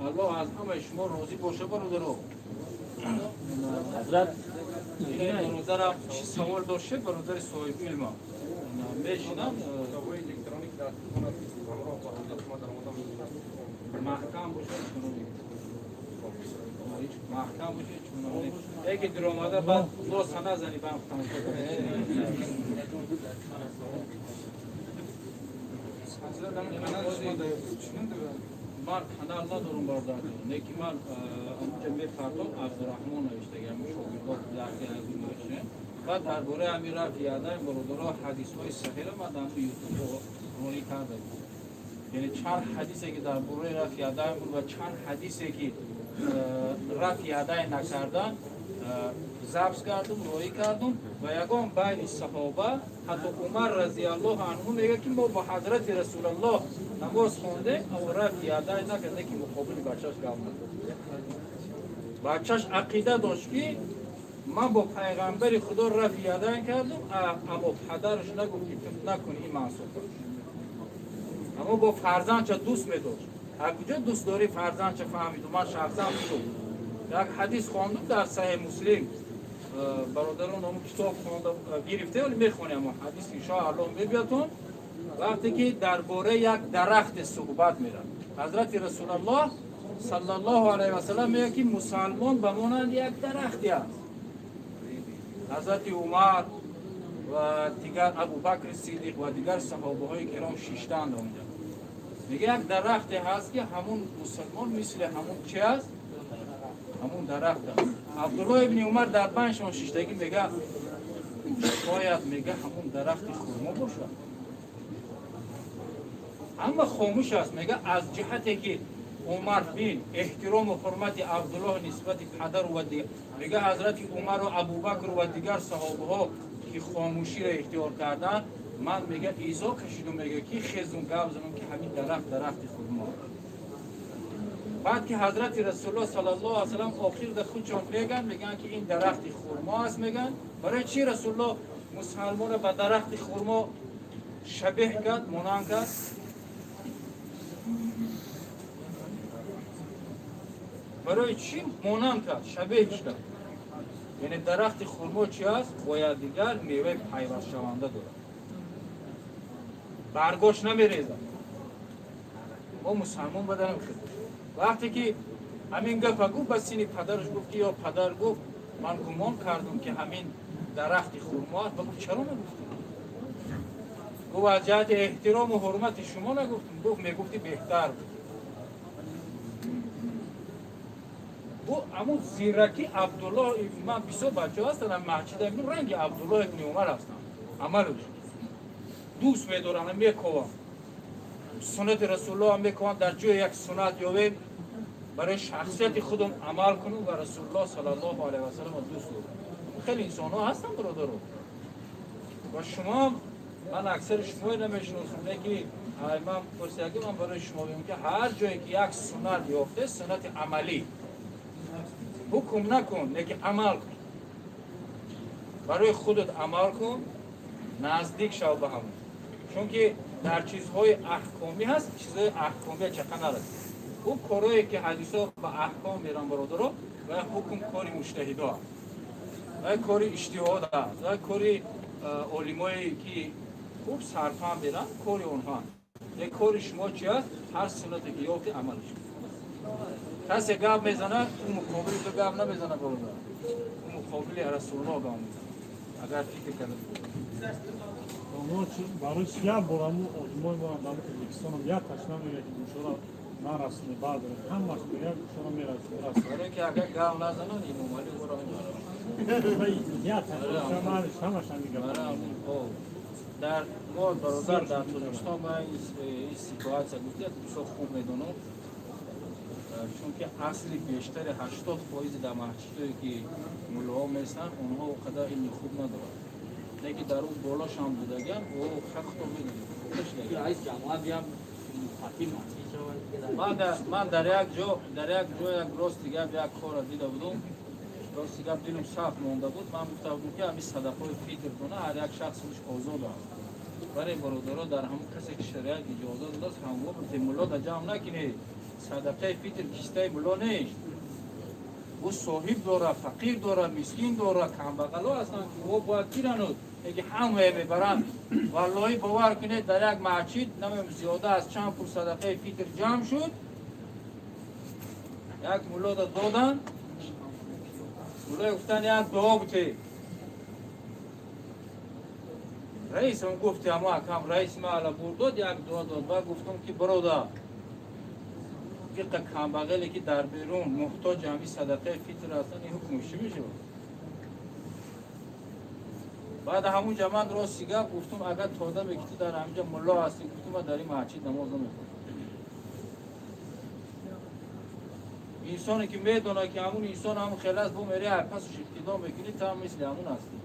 Аллоҳ аз ҳамаи шумо розӣ боша, бародаро. Ҳазрат, бародарам чӣ савол доштед, бародари соҳиби илма? Мешинам. Маҳкам бошад, чуно маҳкам бошад, чуно яке диромада баъд лоса назани, баъд тамошо кунед. Ман канал надорам, бародар, не ки ман онҷа мепартом Абдураҳмон навиштаги ҳамин шогирдо яке аз ин навишта. Баъд дар бораи ҳамин рафъи ядайн бародаро ҳадисҳои саҳиҳро ман дар ютуб роҳӣ карда будам. Яъне чанд ҳадисе ки дар бораи рафъи ядайн буд ва чанд ҳадисе ки рафъи ядайн накардан забт кардум, роҳӣ кардум ва ягон байни саҳоба, ҳатто Умар разияллоҳу анҳу мегӯяд ки мо бо ҳазрати Расулаллоҳ намоз хондем, аммо рафъи ядайн накард, ки муқобили бачаш гап назад. Бачаш ақида дошт ки ман бо пайғамбари Худо рафъи ядайн кардум, аммо падараш нагуфт ки ту накун, ин мансуб аст. Аммо бо фарзандча дӯст медошт. Аз куҷо дӯстдорӣ фарзандча фаҳмиду? Ман шахсан худум як ҳадис хондум дар Саҳеҳ Муслим. Бародарон ҳамон китоб хонда гирифта, вале мехонем ҳамон ҳадис иншоаллоҳ мебиётон. Вақте ки дар бораи як дарахте суҳбат меравад, ҳазрати Расулаллоҳ саллаллоҳу алайҳи васаллам мегӯяд ки мусалмон ба монанди як дарахте аст. Ҳазрати Умар ва дигар Абубакри Сиддиқ ва дигар саҳобаҳои киром шиштаанд онҷа. Мегӯяд як дарахте ҳаст ки ҳамун мусалмон мисли ҳамун чи аст? Ҳамун дарахт аст. Абдуллоҳ ибни Умар дар байншон шиштагӣ мегӯяд шояд мега ҳамун дарахти хурмо бошад. Ҳама хомӯш аст. Мега аз ҷиҳате ки Умар бин эҳтирому ҳурмати Абдуллоҳ нисбати падару ва дигар, мега ҳазрати Умару Абубакр ва дигар саҳобаҳо ки хомӯширо ихтиёр карданд, ман мега изо кашидум, мега ки хезум гап занам ки ҳамин дарахт дарахти хурмо. Баъд ки ҳазрати Расулуллоҳ саллаллоҳу алайҳи васаллам охир дар худшон мегӯянд, мегӯянд ки ин дарахти хурмо аст, мегӯянд. Барои чӣ Расулуллоҳ мусалмонро ба дарахти хурмо шабеҳ кард, монанд кард? Барои чӣ монанд кард, шабеҳ кард? Яъне дарахти хурмо чӣ аст? Бояд дигар меваи пайвастшаванда дорад, баргош намерезад. Мо мусалмон ба дарам хел. Вақте ки ҳамин гапа гуфт, ба сини падараш гуфт ки ё падар, гуфт ман гумон кардум ки ҳамин дарахти хурмо аст. Ба гуфт чаро нагуфтӣ? Гуфт аз ҷиҳати эҳтирому ҳурмати шумо нагуфтум. Гуфт мегуфтӣ беҳтар буд. Бу ҳамун зираки Абдуллоҳ ибн, ман бисёр бачаҳо ҳастанд дар масҷид, ранги Абдуллоҳ ибни Умар ҳастанд. Амалаш. Дӯст медоранд, мекованд. Суннати Расулуллоҳ мекованд, дар ҷои як суннат ёбем, барои шахсияти худам амал кунам ва Расулуллоҳ саллаллоҳу алайҳи васаллам дӯст дорам. Хеле инсонҳо ҳастанд, бародаро. Ва шумо, ман аксари шуморо намешиносам, лекин ман пурсидаги, ман барои шумо мегӯям, ки ҳар ҷое ки як суннат ёфте, суннати амалӣ, ҳукм накун, лекин амал кун, барои худат амал кун, наздик шав ба ҳамон. Чунки дар чизҳои аҳкомӣ ҳаст, чизҳои аҳкомия чақа нарасид. Ӯ корое ки ҳадисо ба аҳком меран, бародаро, ва ҳукм кори муҷтаҳидо аст, ва кори иҷтиҳод аст, ва кори олимое ки хуб сарфаҳм меран, кори онҳо аст. Як кори шумо чи аст? Ҳар суннате ки ёфти, амалш. Касе гап мезана, ӯ муқобили ту гап намезана, бародар, ӯ муқобили Расулуллоҳ гап мезана, агар фикр карда. Барои чи як бор ҳамун олимои мо дар Ӯзбекистонам як таш намегӯяд, ки гӯшора нарасоне, бардоред? Ҳамаш мегӯяд, гӯшора мерасонад. Барое ки агар гап назананд, Имомалӣ ӯро мебарад. Як таш ҳамаш ҳамин гап. Дар мо, бародар, дар Тоҷикистон ма ин ситуация гуфтия бисёр хуб медонам, чунки асли бештари 80% дар масҷидое ки муллоҳо местанд, онҳо о қадар илми хуб надоранд, лекин дар ӯ болошам будагиан, о хато медонем. Ман дар як ҷо як рости гап як корро дида будум, рости гап дилум сахт монда буд. Ман гуфта будум, ки ҳамин садақаҳои фитр куна, ҳар як шахс худаш озод аст. Барои бародаро, дар ҳамон касе ки шариат иҷоза додааст, ҳамво мулло да ҷамъ накунед. Садақаи фитр кистаи мулло нест, ӯ соҳиб дора, фақир дора, мискин дора, камбағало ҳастанд, ки ӯ бояд гирануд. Лекин ҳамае мебаранд. Валлоҳи, бовар кунед, дар як масҷид намем зиёда аз чанд пул садақаи фитр ҷамъ шуд, як мулло да доданд. Муллое гуфтанд, як дуо бутед. Раисам гуфти, ҳамо акам раиси маҳалла бурдод, як дуо дод. Ба гуфтам, ки бародар, иқа камбағеле ки дар берун муҳтоҷи ҳамин садақаи фитр ҳастанд, ин ҳукмш чӣ мешавад? Баъд ҳамунҷа ман рости гап гуфтум, агар то даме ки ту дар ҳаминҷа мулло ҳастӣ, гуфтум, ман дар ин масҷид намоз намехонам. Инсоне ки медонад, ки ҳамун инсон ҳамун хел аст, бо мери пасаш иқтидо мекунӣ, ту ҳам мисли ҳамун ҳастӣ.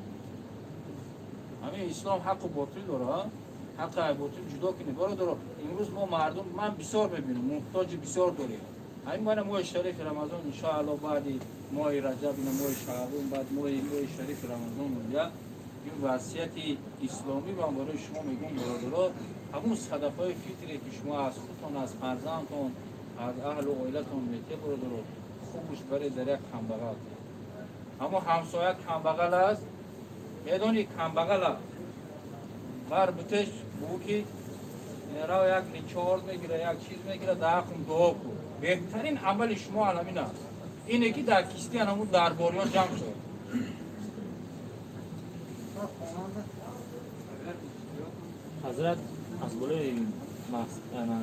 Ҳамин ислом ҳаққу ботил дора, ҳаққи ботил ҷудо кунед, бародаро. Имрӯз мо мардум, ман бисёр мебинам, муҳтоҷи бисёр дорем. Ҳамин мана моҳи шарифи Рамазон, иншоалло, баъди моҳи Раҷаб, ина моҳи Шаъбон, баъд моҳи шарифи Рамазон я ин васияти исломӣ ман барои шумо мегӯям, бародаро: ҳамун садақаҳои фитре ки шумо аз худтон, аз фарзандтон, аз аҳлу оилатон метиҳед, бародаро, хубуш баре дар як камбағал. Ҳамон ҳамсоя камбағал аст, медонӣ, камбағал аст, бар бутеш бугӯ, ки рав, як ничор мегира, як чиз мегира, дар ҳаққум дуо кун. Беҳтарин амали шумо аламин аст, ине ки дар кистиян ҳамун дарбориён ҷамъ шуд. Ҳазрат, аз болои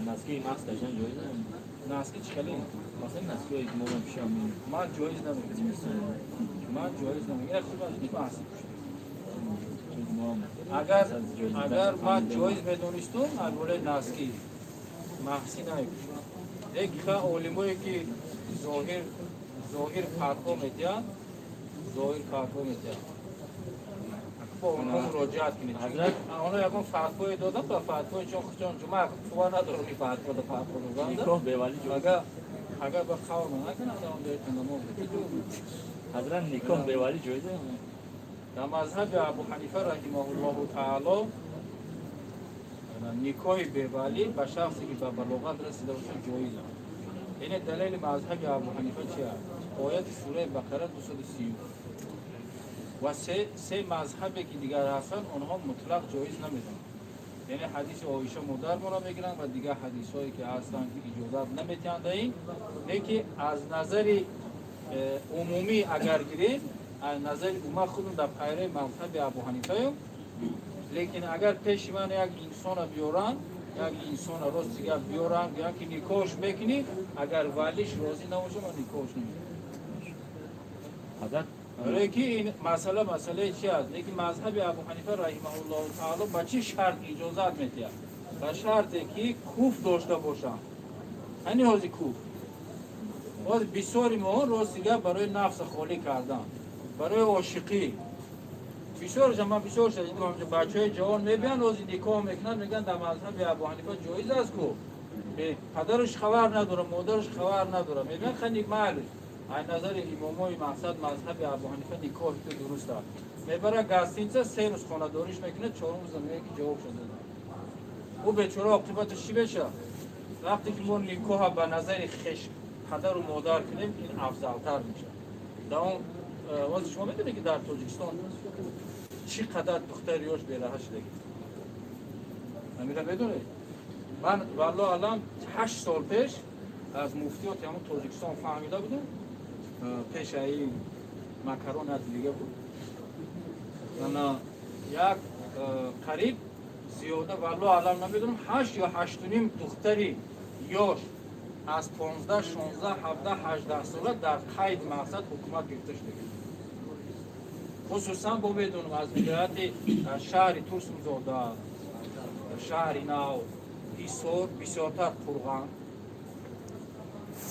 носки масҳ кашидан ҷоиз? Носки чӣ хеле? Масалан, носкиҳое ки мо мепӯшам. Ман ҷоиз намегӯям, ман ҷоиз намегӯям. Хуб аз ди маски. Агар ман ҷоиз медонистум, аз болои носки маҳсӣ намепӯшам. Лекин ха олимое ки зоҳир фатво метиҳанд, зоҳир фатво метиҳанд, бо онҳо муроҷиат кунед. Онҳо ягон фатвое доданд, ба фатвои чон хучон ҷума қувва надорам ин фатво да фатво доданд. Агар ба қавл накунанд, он ҷои намоз. Ҳазрат, никоҳ бевалӣ ҷоиз? Дар мазҳаби Абу Ҳанифа раҳимаҳуллоҳу таъало никоҳи бевалӣ ба шахсе ки ба балоғат расида бошад ҷоиз аст. Яъне далели мазҳаби Абу Ҳанифа чи аст? Ояти сураи Бақара 230. Ва се мазҳабе ки дигар ҳастанд, онҳо мутлақ ҷоиз намедонанд. Яъне ҳадиси Оиша модармонро мегиранд ва дигар ҳадисҳое ки ҳастанд, ки иҷозат наметиҳанд ин. Лекин аз назари умумӣ агар гирем, аз назари ман худам дар пайраи мазҳаби Абу Ҳанифаем. Лекин агар пеши ман як инсона биёранд, як инсона, рости гап, биёранд, гӯянд, ки никоҳш мекунӣ, агар валиш розӣ набошад, ман никоҳш намекунам. Ҳазрат. Барои ки ин масъала масъалаи чи аст? Лекин мазҳаби Абу Ҳанифа раҳимаҳуллоҳу таъало ба чӣ шарт иҷозат медиҳад? Ба шарте ки куф дошта бошанд. Ҳани ҳози куф. Ҳози бисёри мо рости гап барои нафса холӣ кардан, барои ошиқӣ. Бисёрша ман бисёр шадидам, бачаҳои ҷавон мебиёнд, ҳози никоҳ мекунанд, мегӯянд дар мазҳаби Абу Ҳанифа ҷоиз аст ку. Падараш хабар надорад, модараш хабар надорад. Мегӯянд хани майли. Ай назари имомои мақсад мазҳаби Абу Ҳанифа никоҳи ту дуруст аст. Мебара гостиница, 3 рӯз хонадориш мекунад, чорум рӯза мегӯяд ки ҷавоб шуда. Ӯ бечора оқибаташ чӣ мешавад? Вақте ки мо никоҳа ба назари хеш падару модар кунем, ин афзалтар мешавад. Дар он вози шумо медонед ки дар Тоҷикистон чӣ қадар духтари ёш бераҳа шудагӣ? Ҳамира медонед? Ман валлоҳ алам 8 сол пеш аз муфтиёти ҳамон Тоҷикистон фаҳмида будам. Пеш аи макарон аз дига буд. Ана як қариб зиёда, валлоҳ алам намедонам, 8 ё 8.5 духтари ёш аз 15, 16, 17, 18 сола дар қайд мақсад ҳукумат гирифта шудагӣ. Хусусан бо медонам аз вилояти шаҳри Турсунзода, шаҳри Нав, Ҳисор, бисёртар Қурған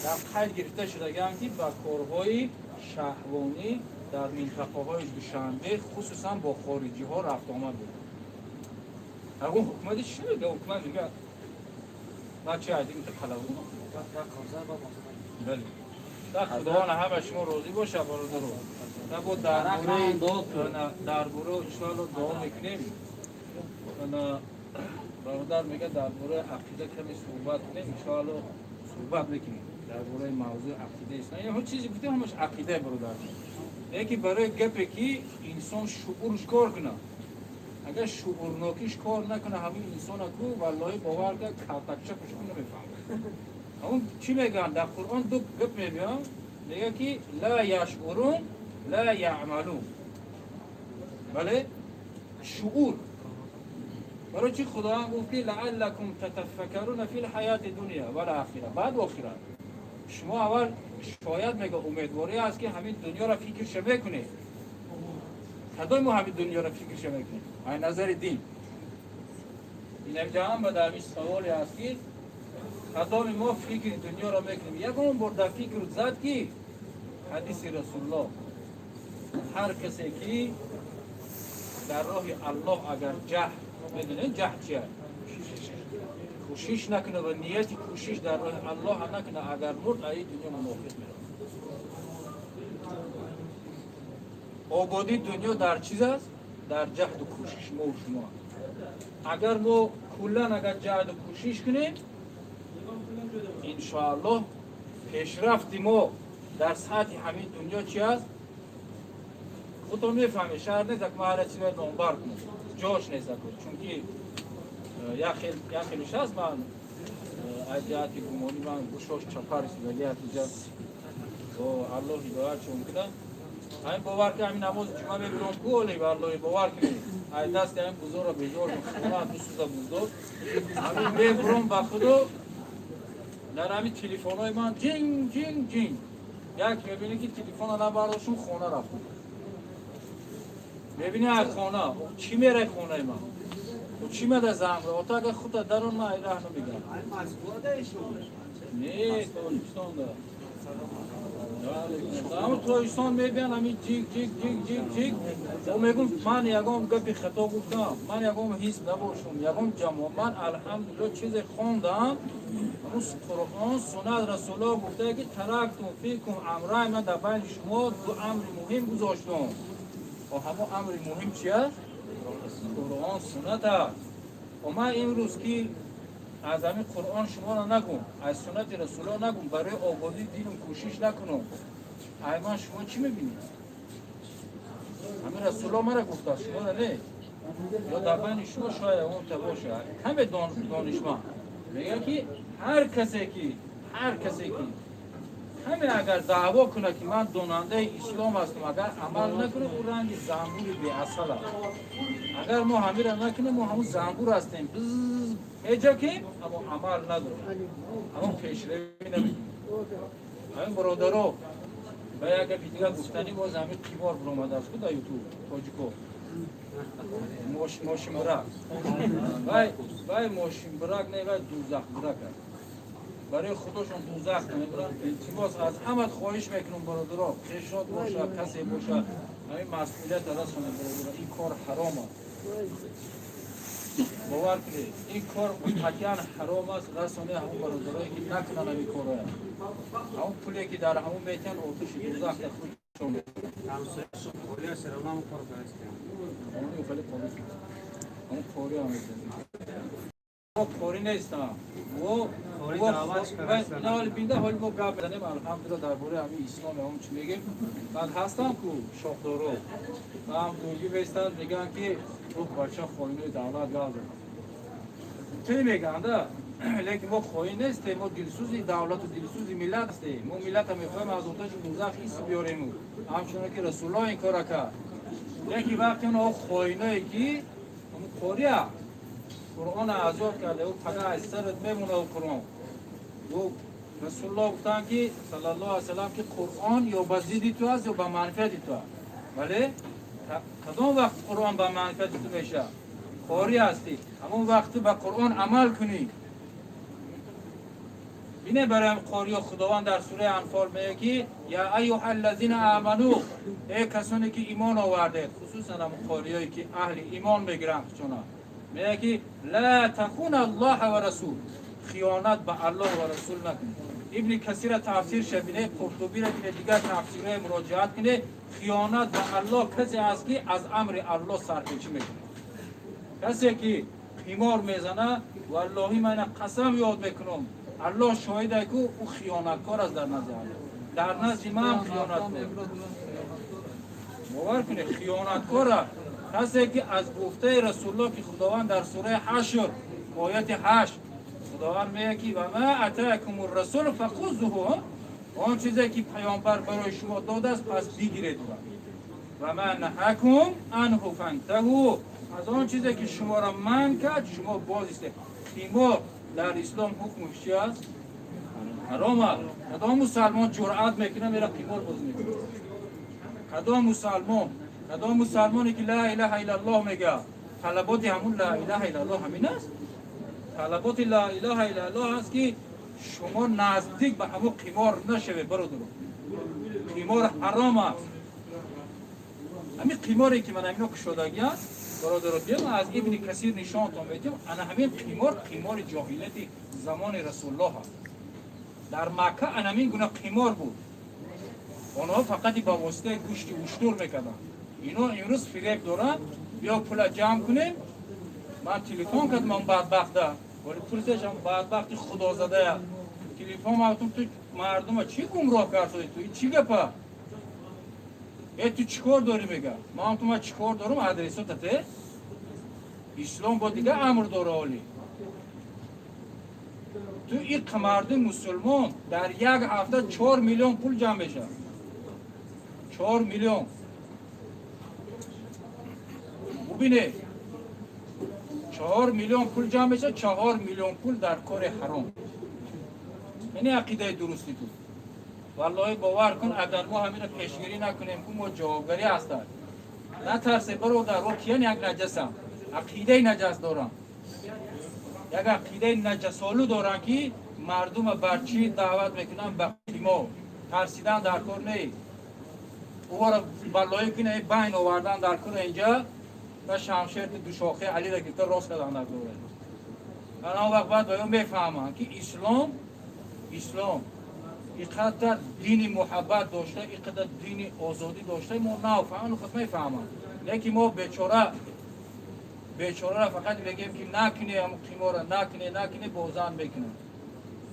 дар қайд гирифта шудагианд, ки ба корҳои шаҳвонӣ дар минтақаҳои Душанбе, хусусан бо хориҷиҳо рафтуомад буд. Ягон ҳукумати чӣ мега? Ҳукумат мега бача айдим қалаву. Бале. Да Худованд ҳама шумо розӣ боша, бародаро. Да бо дар бораи иншоалло дуо мекунем. Ана бародар мега дар бораи ақида каме суҳбат кунем, иншоалло суҳбат мекунем дар бораи мавзӯи ақидаи ислом. Ҳама чизе гуфтем, ҳамаш ақида, бародар. Яке барои гапе ки инсон шуурш кор кунад. Агар шуурнокиш кор накунад, ҳамин инсона ку валлоҳи бовар кар, калтакча пушку намефаҳмад. Ҳамун чӣ мегӯянд? Дар Қуръон ду гап мебиён, мега ки ла яшурун ла яъмалун. Бале, шуур. Барои чӣ Худованд гуфт ки лааллакум татаффакаруна фил ҳаяти дунё вал охира, баъд охират. Шумо аввал шояд мега умедворӣ аст ки ҳамин дунёро фикрша мекунед. Кадои мо ҳамин дунёро фикрша мекунем? Ай назари дин. Инамҷа ҳам ба дар ҳамин саволе аст ки кадоми мо фикри дунёро мекунем? Ягон бор дар фикр зад ки ҳадиси Расулуллоҳ, ҳар касе ки дар роҳи Аллоҳ агар ҷаҳд, медонед ҷаҳд чи аст? Кӯшиш накунад ва нияти кӯшиш дар роҳи Аллоҳ накунад, агар мурд, аи дунё мунофиқ меравад. Ободии дунё дар чиз аст? Дар ҷаҳду кӯшиш мо шумо. Агар мо куллан агар ҷаҳду кӯшиш кунем, иншоаллоҳ пешрафти мо дар сатҳи ҳамин дунё чи аст? Худтон мефаҳмед, шаҳр нест, ак ма ҳара чиз бояд номбар кунам. Ҷош нест аку, чунки як хелиш аст, ман аз ҷиҳати гумонӣ ман гӯшош чапар истодагӣ аст инҷа. Аллоҳ ҳидоят чун кунад. Ҳамин бовар ки ҳамин намози ҷумъа мебиром ку, оле валлоҳи бовар кунед. Ай дасти ҳамин бузорро безор хона дусуза буздор. Ҳамин мебуром ба худо дар ҳамин телефонҳои ман ҷинг ҷинг ҷинг. Як мебинӣ ки телефона набардоштум, хона рафтам. Мебинӣ аз хона, чӣ мерай хонаи ман? Чӣ мада занг? Ота агар худта дарон ман ай раҳ намегирам. Не, Тоҷикистон да. Ҳамун Тоҷикистон мебиён ҳамин ҷик ҷик ҷик ҷик ҷик. О мегум ман ягон гапи хато гуфтам, ман ягон ҳизб набошум, ягон ҷамоат. Ман алҳамдулиллоҳ чизе хондам. Ҳамун Қуръон, суннат Расулуллоҳ гуфта ки тарактум фикум амрайн, ман дар байни шумо ду амри муҳим гузоштум. О ҳамон амри муҳим чи аст? Қуръон, суннат аст. О ман имрӯз ки аз ҳамин Қуръон шуморо нагум, аз суннати Расулуллоҳ нагум, барои ободии динам кӯшиш накунам. Ай ман шумо чӣ мебинед? Ҳамин Расулуллоҳ мара гуфтааст, шуморо не. Ё дар байни шумо шояд он та бошад. Каме донишманд мегӯяд ки ҳар касе ки каме агар даъво кунад ки ман донандаи ислом ҳастам, агар амал накунад, ӯ ранги занбури беасал аст. Агар мо ҳамира накунем, мо ҳамун занбур ҳастем. Бз меҷакем, аммо амал надорем. Аммо пешравӣ намекунем. Ҳамин бародаро, Ва як гапи дигар гуфтанӣ, боз ҳамин қимор биромадааст ку дар Ютуб, тоҷико. Мошинбирак. Вай мошинбирак не, вай дузахбирак аст. Барои худошон дузах намебаранд. Илтимос, аз ҳамат хоҳиш мекунам, бародаро, пешнод боша, касе боша, ҳамин масъулият расонед, бародаро, ин кор ҳаром аст. Бовар кунед, ин кор қатъиян ҳаром аст. Расоне ҳамон бародарое ки накунанд ҳамин корро. Ҳамон пуле ки дар ҳамон метиҳанд, оташи дузах дар худшон. Хеле ҳамон кори ҳам мо корӣ нестам. Ҳоли бинда, ҳоли мо гап мезанем, алҳамдулилла, дар бораи ҳамин ислом, ҳамон чӣ мегем. Баъд ҳастам ку шохдоро ҳам дургӣ меистанд, мегӯянд ки ӯ бача хоинои давлат гап зад. Чӣ мегӯянд? Лекин мо хоин нестем, мо дилсӯзи давлату дилсӯзи миллат ҳастем. Мо миллата мехоҳем аз оташи дузах ҳис биёрему, ҳамчунон ки Расуллоҳ ин кора кард. Лекин вақте онҳо хоиное ки қория Қуръон аз ёд карда, ӯ пага аз сарат мемона. Ӯ Қуръон, ӯ Расулуллоҳ гуфтанд ки, саллаллоҳу алайҳи васаллам, ки Қуръон ё ба зидди ту аст, ё ба манфиати ту аст. Вале кадом вақт Қуръон ба манфиати ту мешавад? Қорӣ ҳастӣ, ҳамон вақт ту ба Қуръон амал кунӣ. Бине, барои қориё Худованд дар сураи Анфол мегӯяд ки я айюҳа аллазина аману, эй касоне ки имон овардед, хусусан ҳамон қориёе ки аҳли имон мегиранд худшона, мегӯяд ки ла тахуна аллоҳа ва расул, хиёнат ба Аллоҳ ва расул накунед. Ибни Касира тафсирша бине, Қуртубира бине, дигар тафсирҳое муроҷиат кине. Хиёнат ба Аллоҳ касе аст ки аз амри Аллоҳ сарпечӣ мекунад. Касе ки қимор мезана, валлоҳи, ман қасам ёд мекунам, Аллоҳ шоҳиде ку, ӯ хиёнаткор аст дар назди Аллоҳ, дар назди ман хиёнаткор. Бовар кунед, хиёнаткор аст касе ки аз гуфтаи Расулуллоҳ, ки Худованд дар сураи Ҳашр, ояти 8, Худованд мегӯяд ки ва ма атакум расул фахузуҳу, он чизе ки паёмбар барои шумо додааст, пас бигиред ӯра, ва ма наҳакум анҳу фантаҳу, аз он чизе ки шуморо манъ кард, шумо боз истед. Қимор дар ислом ҳукмаш чи аст? Ҳаром аст. Кадом мусалмон ҷуръат мекунад, мера қимор бозӣ мекунад? Кадом мусалмон, кадом мусалмоне ки ла илаҳа иллаллоҳ мегӯяд? Талаботи ҳамун ла илаҳа иллаллоҳ ҳамин аст? Талаботи ла илаҳа иллаллоҳ аст ки шумо наздик ба ҳамун қимор нашавед. Бародаро, қимор ҳаром аст. Ҳамин қиморе ки ман ҳамино кушодагӣ аст, бародаро, биям аз Ибни Касир нишонтон медиҳам. Ана ҳамин қимор қимори ҷоҳилияти замони Расулуллоҳ аст. Дар Макка ана ҳамин гуна қимор буд. Онҳо фақат ба воситаи гӯшти уштур мекарданд. Ино имрӯз фиреб доранд: биё, пула ҷамъ кунем. Ман телефон кардам он бадбахта, вале пурсешам, бадбахти худозадая. Телефон ман, ту мардума чӣ гумроҳ кард? Ту чӣ гапа? Э, ту чӣ кор дорӣ? Мега. Ман ту, ман чӣ кор дорам? Адресотате. Ислом бо дига амр дора. Оли ту ин марди мусулмон дар як ҳафта 4 миллион пул ҷамъ мешавад, 4 миллион. Бубинед, 4 миллион пул ҷамъ мешавад, 4 миллион пул дар кори ҳаром. Яъне ақидаи дурусти ту, валлоҳи, бовар кун, агар мо ҳаминро пешгирӣ накунем ку, мо ҷавобгарӣ ҳастад. Натарсе, бародар, ро киян як наҷасам, ақидаи наҷас дорам, як ақидаи наҷасолу дорам, ки мардума бар чӣ даъват мекунам? Ба қимор. Тарсидан дар кор не, ӯро баллоӣ куне, байн овардан дар кор. Инҷа ва шамшерти душохаи Алиро гирифта рост кардан дар кор. Он вақт баъд ба ё мефаҳманд, ки ислом иқадар дини муҳаббат дошта, иқадар дини озодӣ дошта. Мо нафаҳманд, худ мефаҳманд. Лекин мо бечора бечораро фақат мегӯем ки накуне ҳамн қимора, накуне, накуне, бозан мекунам.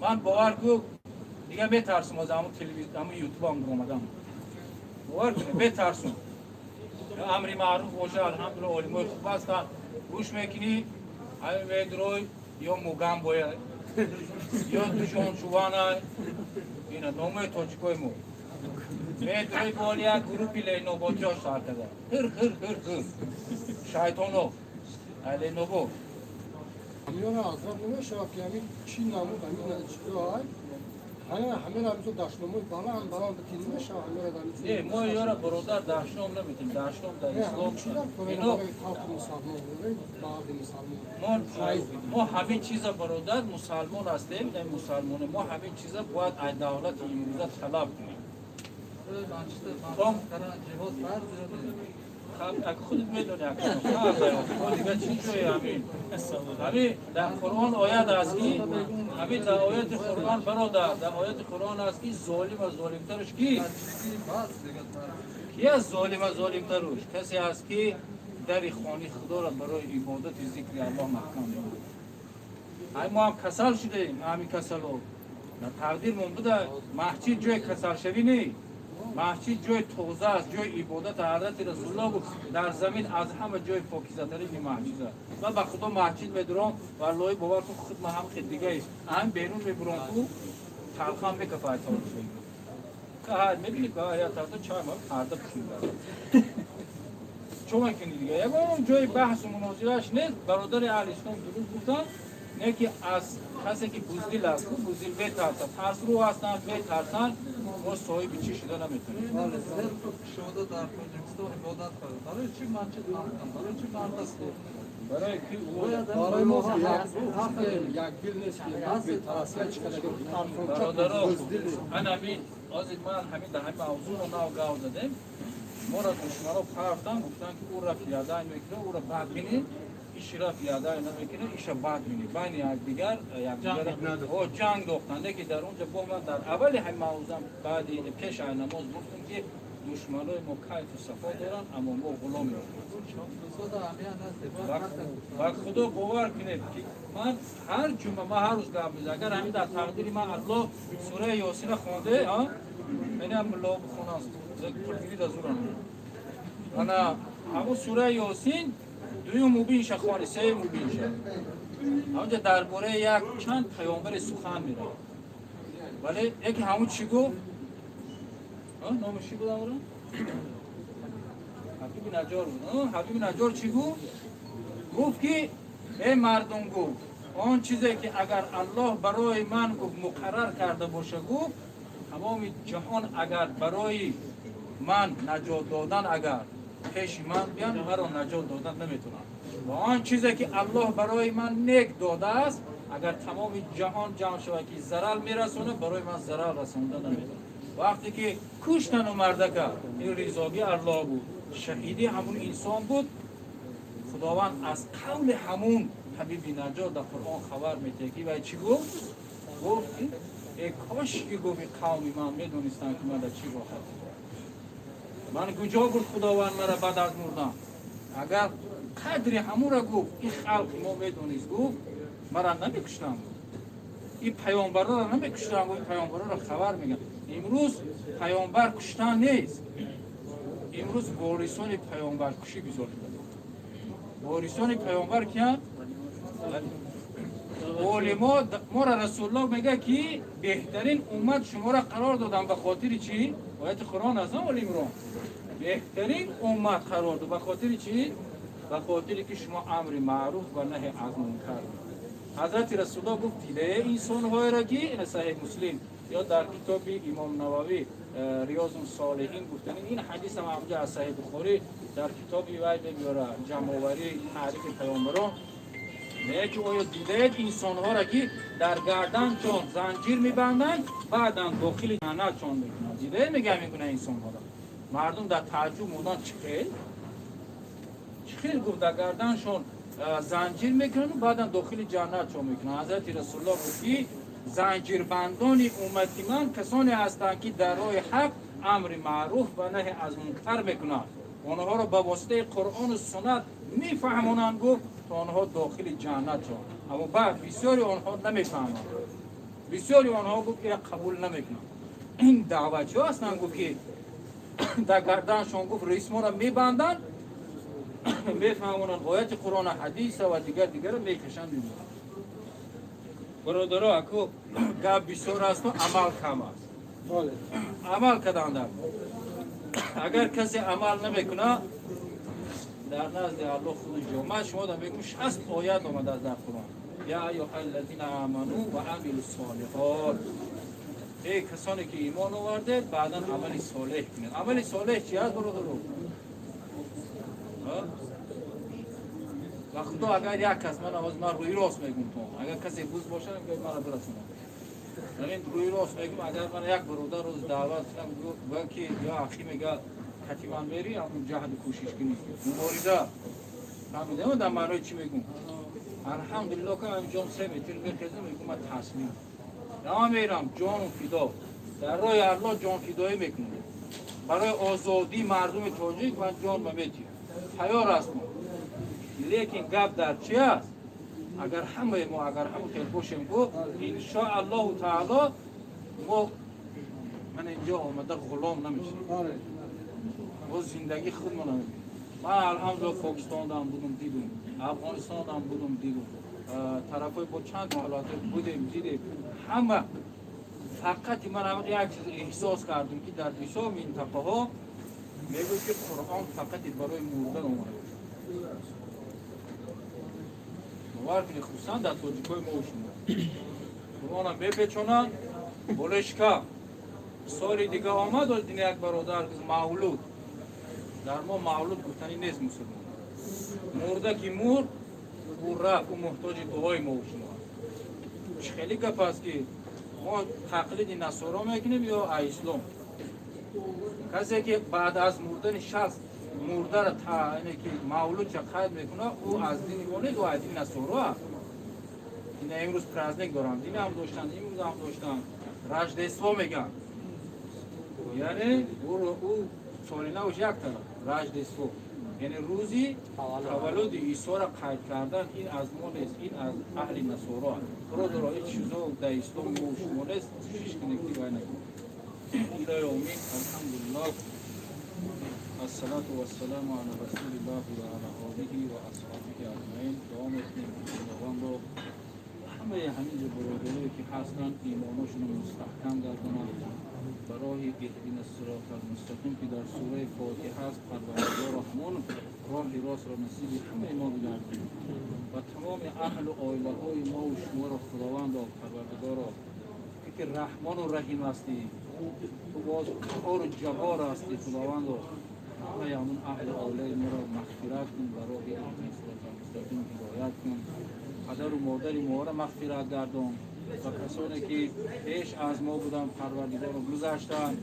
Ман, бовар ку, дига метарсум аз ҳамн телевизор, ҳамн Ютубам омадам. Бовар кунед, метарсум. Амри маъруф боша, алҳамдулилла, олимои хуб ҳастанд. Гӯш мекунӣ, ҳамин медрой ё Мугамбоя, ё Душончувана, ина номои тоҷикои мо. Медрой боли як группи леноботиёш сар карда, хир хир хир хир, шайтоно ленобо. Миёна азоб намешавад, ки ҳамин чӣ намуд, ҳамин чизо ҳай. Ҳамера мисол дашномои баланд баланд битин мешава, ҳамера дар Не, мо ёра, бародар, дашном наметем. Дашном дар ислом ино халқи мусалмон, баъди мусалмон. Мо ҳамин чиза, бародар, мусалмон ҳастем, не мусалмоне. Мо ҳамин чиза бояд аз давлати имрӯза талаб кунем. Худат медони, дига чӣ ҷои ҳамин. Ҳамин дар Қуръон оят аст, ки ҳамин дар ояти Қуръон, бародар, дар ояти Қуръон аст, ки золим аз золимтаруш ки ки аст? Золим аз золимтаруш касе аст, ки дари хони худоро барои ибодати зикри Аллоҳ маҳкам мекунад. Ай мо ҳам касал шудаем, ҳамин касало дар тақдирмон буда. Маҳчид ҷои касалшавӣ не, маҳчид ҷои тоза аст, ҷои ибодат. Ҳазрати Расулуллоҳ гуфт: дар замин аз ҳама ҷои покизатарини маҳчид аст. Ман ба худо маҳчид медурам, валлоҳи, бовар кун, худ ман ҳам хел дига аст. Ҳам берун мебурам, ку талхам мекафад. Мебини, я тарафта чай ма парда пӯшида. Чо мекунӣ дига? Ягон ҷои баҳсу мунозирааш нест. Бародари аҳли ислом дуруст гуфтанд, не ки аз касе ки буздил аст, ку буздил бетарсад, тарсрӯ ҳастанд, бетарсанд, мо соҳиби чӣ шуда наметавонем. Шуда дар Тоҷикистон ибодат карданд. Барои чӣ масҷид маҳкам? Барои чӣ мард аст? Барои ки барои мо як дил нест, ки бетарасия чӣ қадар. Бародаро, анамин ҳозир ман ҳамин дар ҳамин мавзӯъро нав гав задем. Моро душмаро партан, гуфтанд, ки ӯра пиёда мекунад, ӯра бад бинед, ишра пиёда намекунад, иша бад бинед. Байни якдигар якдигар ҷанг дохтанд. Лекин дар он ҷо бо ман дар аввали ҳамин мавзӯам, баъди пеш аз намоз гуфтам, ки душманои мо кайфу сафо доранд, аммо мо ғуломи. Ба худо, бовар кунед, ки ман ҳар ҷумъа, ман ҳар рӯз гап мезанам. Агар ҳамин дар тақдири ман Аллоҳ сураи Ёсина хонде, менам мулло бихонам, пулгирӣ да зурам. Ана ҳамун сураи Ёсин дуюм мубинша хони, сеюм мубинша, ҳамунҷа дар бораи як чанд паёмбаре сухан меравад. Вале яке ҳамун чӣ гуфт? Номаш чӣ буд амро? Ҳабиби Наҷор буд. Ҳабиби Наҷор чӣ гуфт? Гуфт, ки эй мардум, гуфт, он чизе ки агар Аллоҳ барои ман, гуфт, муқаррар карда боша, гуфт, тамоми ҷаҳон агар барои ман наҷот додан, агар пеши ман биён, маро наҷот додан наметавонанд. Ва он чизе ки Аллоҳ барои ман нек додааст, агар тамоми ҷаҳон ҷамъ шавад, ки зарар мерасонад, барои ман зарар расонда наметавонад. Вақте ки куштану мардака, ин ризогӣ Аллоҳ буд, шаҳидӣ ҳамун инсон буд. Худованд аз қавли ҳамун ҳабиби Наҷор дар Қуръон хабар метиҳад, ки вай чӣ гуфт? Гуфт, ки э кош ки, гуфт, қавми ман медонистанд, ки ман дар чӣ роҳ ман куҷо бурд Худованд мара баъд аз мурдан. Агар қадри ҳамура, гуфт, ин халқи мо медонист, гуфт, мара намекуштанд, ин паёмбарора намекуштанд. Гуфт, паёмбарора хабар мегӯянд. Имрӯз паёмбар куштан нест, имрӯз ворисони паёмбаркушӣ бисёр шуда. Ворисони паёмбар киянд? Олимо. Мора Расулуллоҳ мегӯяд, ки беҳтарин уммат шуморо қарор додам. Ба хотири чӣ? Ояти Қуръон аст, Оли Имрон. Беҳтарин уммат қарор дод ба хотири чӣ? Ба хотире ки шумо амри маъруф ва наҳи аз мункар. Ҳазрати Расулуллоҳ гуфт: дидае инсонҳоеро, ки Саҳеҳ Муслим ё дар китоби имом Нававӣ Риёзу Солиҳин гуфтани ин ҳадис ҳам ҳамҷа аз Саҳеҳ Бухорӣ дар китоби вай мебиёра, ҷамъоварии таърихи паёмбарон, мегӯяд, ки оё дидаед инсонҳоро, ки дар гарданчон занҷир мебанданд, баъдан дохили ҷаннатчон мекунанд? Дидаед, мегӯям, ин гуна инсонҳоро? Мардум дар тааҷҷуб монданд: чӣ хел, чӣ хел, гуфт, дар гарданшон занҷир мекунанд, баъдан дохили ҷаннатчон мекунанд? Ҳазрати Расулуллоҳ гуфт, ки занҷирбандони уммати ман касоне ҳастанд, ки дар роҳи ҳақ амри маъруф ва наҳи аз мункар мекунанд, онҳоро ба воситаи Қуръону суннат мефаҳмонанд, гуфт, то онҳо дохили ҷаннат шаванд. Аммо баъд бисёри онҳо намефаҳманд, бисёри онҳо, гуфт, ира қабул намекунанд. Ин даъватчиҳо ҳастанд, гуфт, ки дар гарданшон, гуфт, рисморо мебанданд, мефаҳмонанд ояти Қуръона, ҳадиса ва дигар дигарро мекашанд, мебаранд. Бародаро, аку гап бисёр асту амал кам аст. Амал кардан дар, агар касе амал намекунад, дар назди Аллоҳ худи ҷо. Ман шумо да мегӯм, 60 оят омадааст дар Қуръон: я айюҳа аллазина аману ва амилу солиҳот. Эй касоне ки имон овардед, баъдан амали солеҳ кунед. Амали солеҳ чи аст, бародаро? Ва худо агар як кас, ман аваз ман рӯи рост мегум то, агар касе буз бошад, мегӯяд мана бирасонам. Ҳамин рӯи рост мегум, агар ман як бародар рӯз даъват кунам, гӯяд ки ё ахи мега кати ман мери, ҳамун ҷаҳду кӯшиш кунӣ. Мубориза. Фаҳмидем дар маънои чӣ мегум? Алҳамдулиллоҳ ки ҳамин ҷон 3 метр мехезам, мегум ман таслим. Дама мерам, ҷону фидо. Дар роҳи Аллоҳ ҷонфидоӣ мекунам. Барои озодии мардуми тоҷик ман ҷон метиҳам. Тайёр ҳастам. Лекин гап дар чи аст? Агар ҳамаи мо агар ҳама хел бошем, гу иншоаллоҳу таоло мо ман инҷо омада ғулом намешавем. Мо зиндагии худмон намекунем. Ман алҳамдулиллоҳ Покистондан будум, дидум, Афғонистондан будум, дидум, тарафҳои бо чанд давлат будем, дидем. Ҳама фақат ман ҳамин як чиз эҳсос кардем, ки дар бисёр минтақаҳо мегӯяд, ки Қуръон фақат барои мурдан омада. Бовар кунед, хусусан дар тоҷикҳои мо шумо Қуръонам мепечонанд болои шикам. Соли дига омад, дини як бародар мавлуд. Дар мо мавлуд гуфтанӣ нест. Мусулмон мурда ки мурд, ӯ рафт, ӯ муҳтоҷи дуои мо шумо аст. Чӣ хеле гап аст, ки мо тақлиди насоро мекунем ё ислом? Касе ки баъд аз мурдани шахс мурдара ки мавлудча қайд мекунад, ӯ аз дини мо нест, ӯ аз дини насоро аст. Ина имрӯз праздник доранд, динам доштанд, имрӯзам доштанд, Рождество мегӯянд, яъне ӯ соли навш як тараф Рождество, яъне рӯзи таваллуди Исоро қайд кардан, ин аз мо нест, ин аз аҳли насоро аст. Бародаро, ин чизо дар ислом мо шумо нест. Кӯшиш кунед ки вай накунед. Илоҳи омин. Алҳамдулиллоҳ, ассалату вассаламу ала расулиллоҳи ва ала олиҳи ва асҳобиҳи аҷмаин. Дуо мекунем, ки Худовандо ҳамаи ҳамин ҷо бародарое ки ҳастанд, имоношонро мустаҳкам гардонад, ба роҳи иҳдина сирота алмустақим, ки дар сураи Фотиҳа аст, Парвардигоро, ҳамон роҳи ростро насиби ҳамаи мо бигардонад ва тамоми аҳлу оилаҳои мову шуморо. Худовандо, Парвардигоро, ту ки Раҳмону Раҳим ҳастӣ, ту боз Қаҳору Ҷаббор ҳастӣ, Худовандо, ҳамаи ҳамон аҳли оилаи моро мағфират кун, ба роҳи иҳдина сирота алмустақим ҳидоят кун, падару модари моро мағфират гардон ва касоне ки пеш аз мо буданд, Парвардигоро, гузаштанд,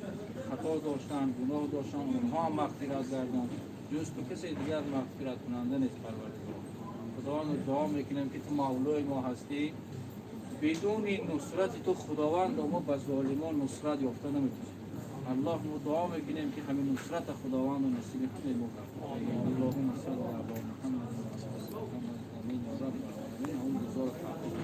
хато доштанд, гуноҳ доштанд, онҳо ҳам мағфират гардон. Ҷуз ту касе дигар мағфираткунанда нест. Парвардигор, Худованд, дуо мекунем, ки ту мавлои мо ҳастӣ. Бидуни нусрати ту, Худованд, мо ба золимон нусрат ёфта наметавонем. Аллоҳ, мо дуо мекунем, ки ҳамин нусрата, Худованд, насиби ҳамаи мо гардон. Аллоҳумма салли ала Муҳаммад ва ала Муҳаммад. Амин ё раббал оламин. Ҳамон рӯзоро таҳқиқ.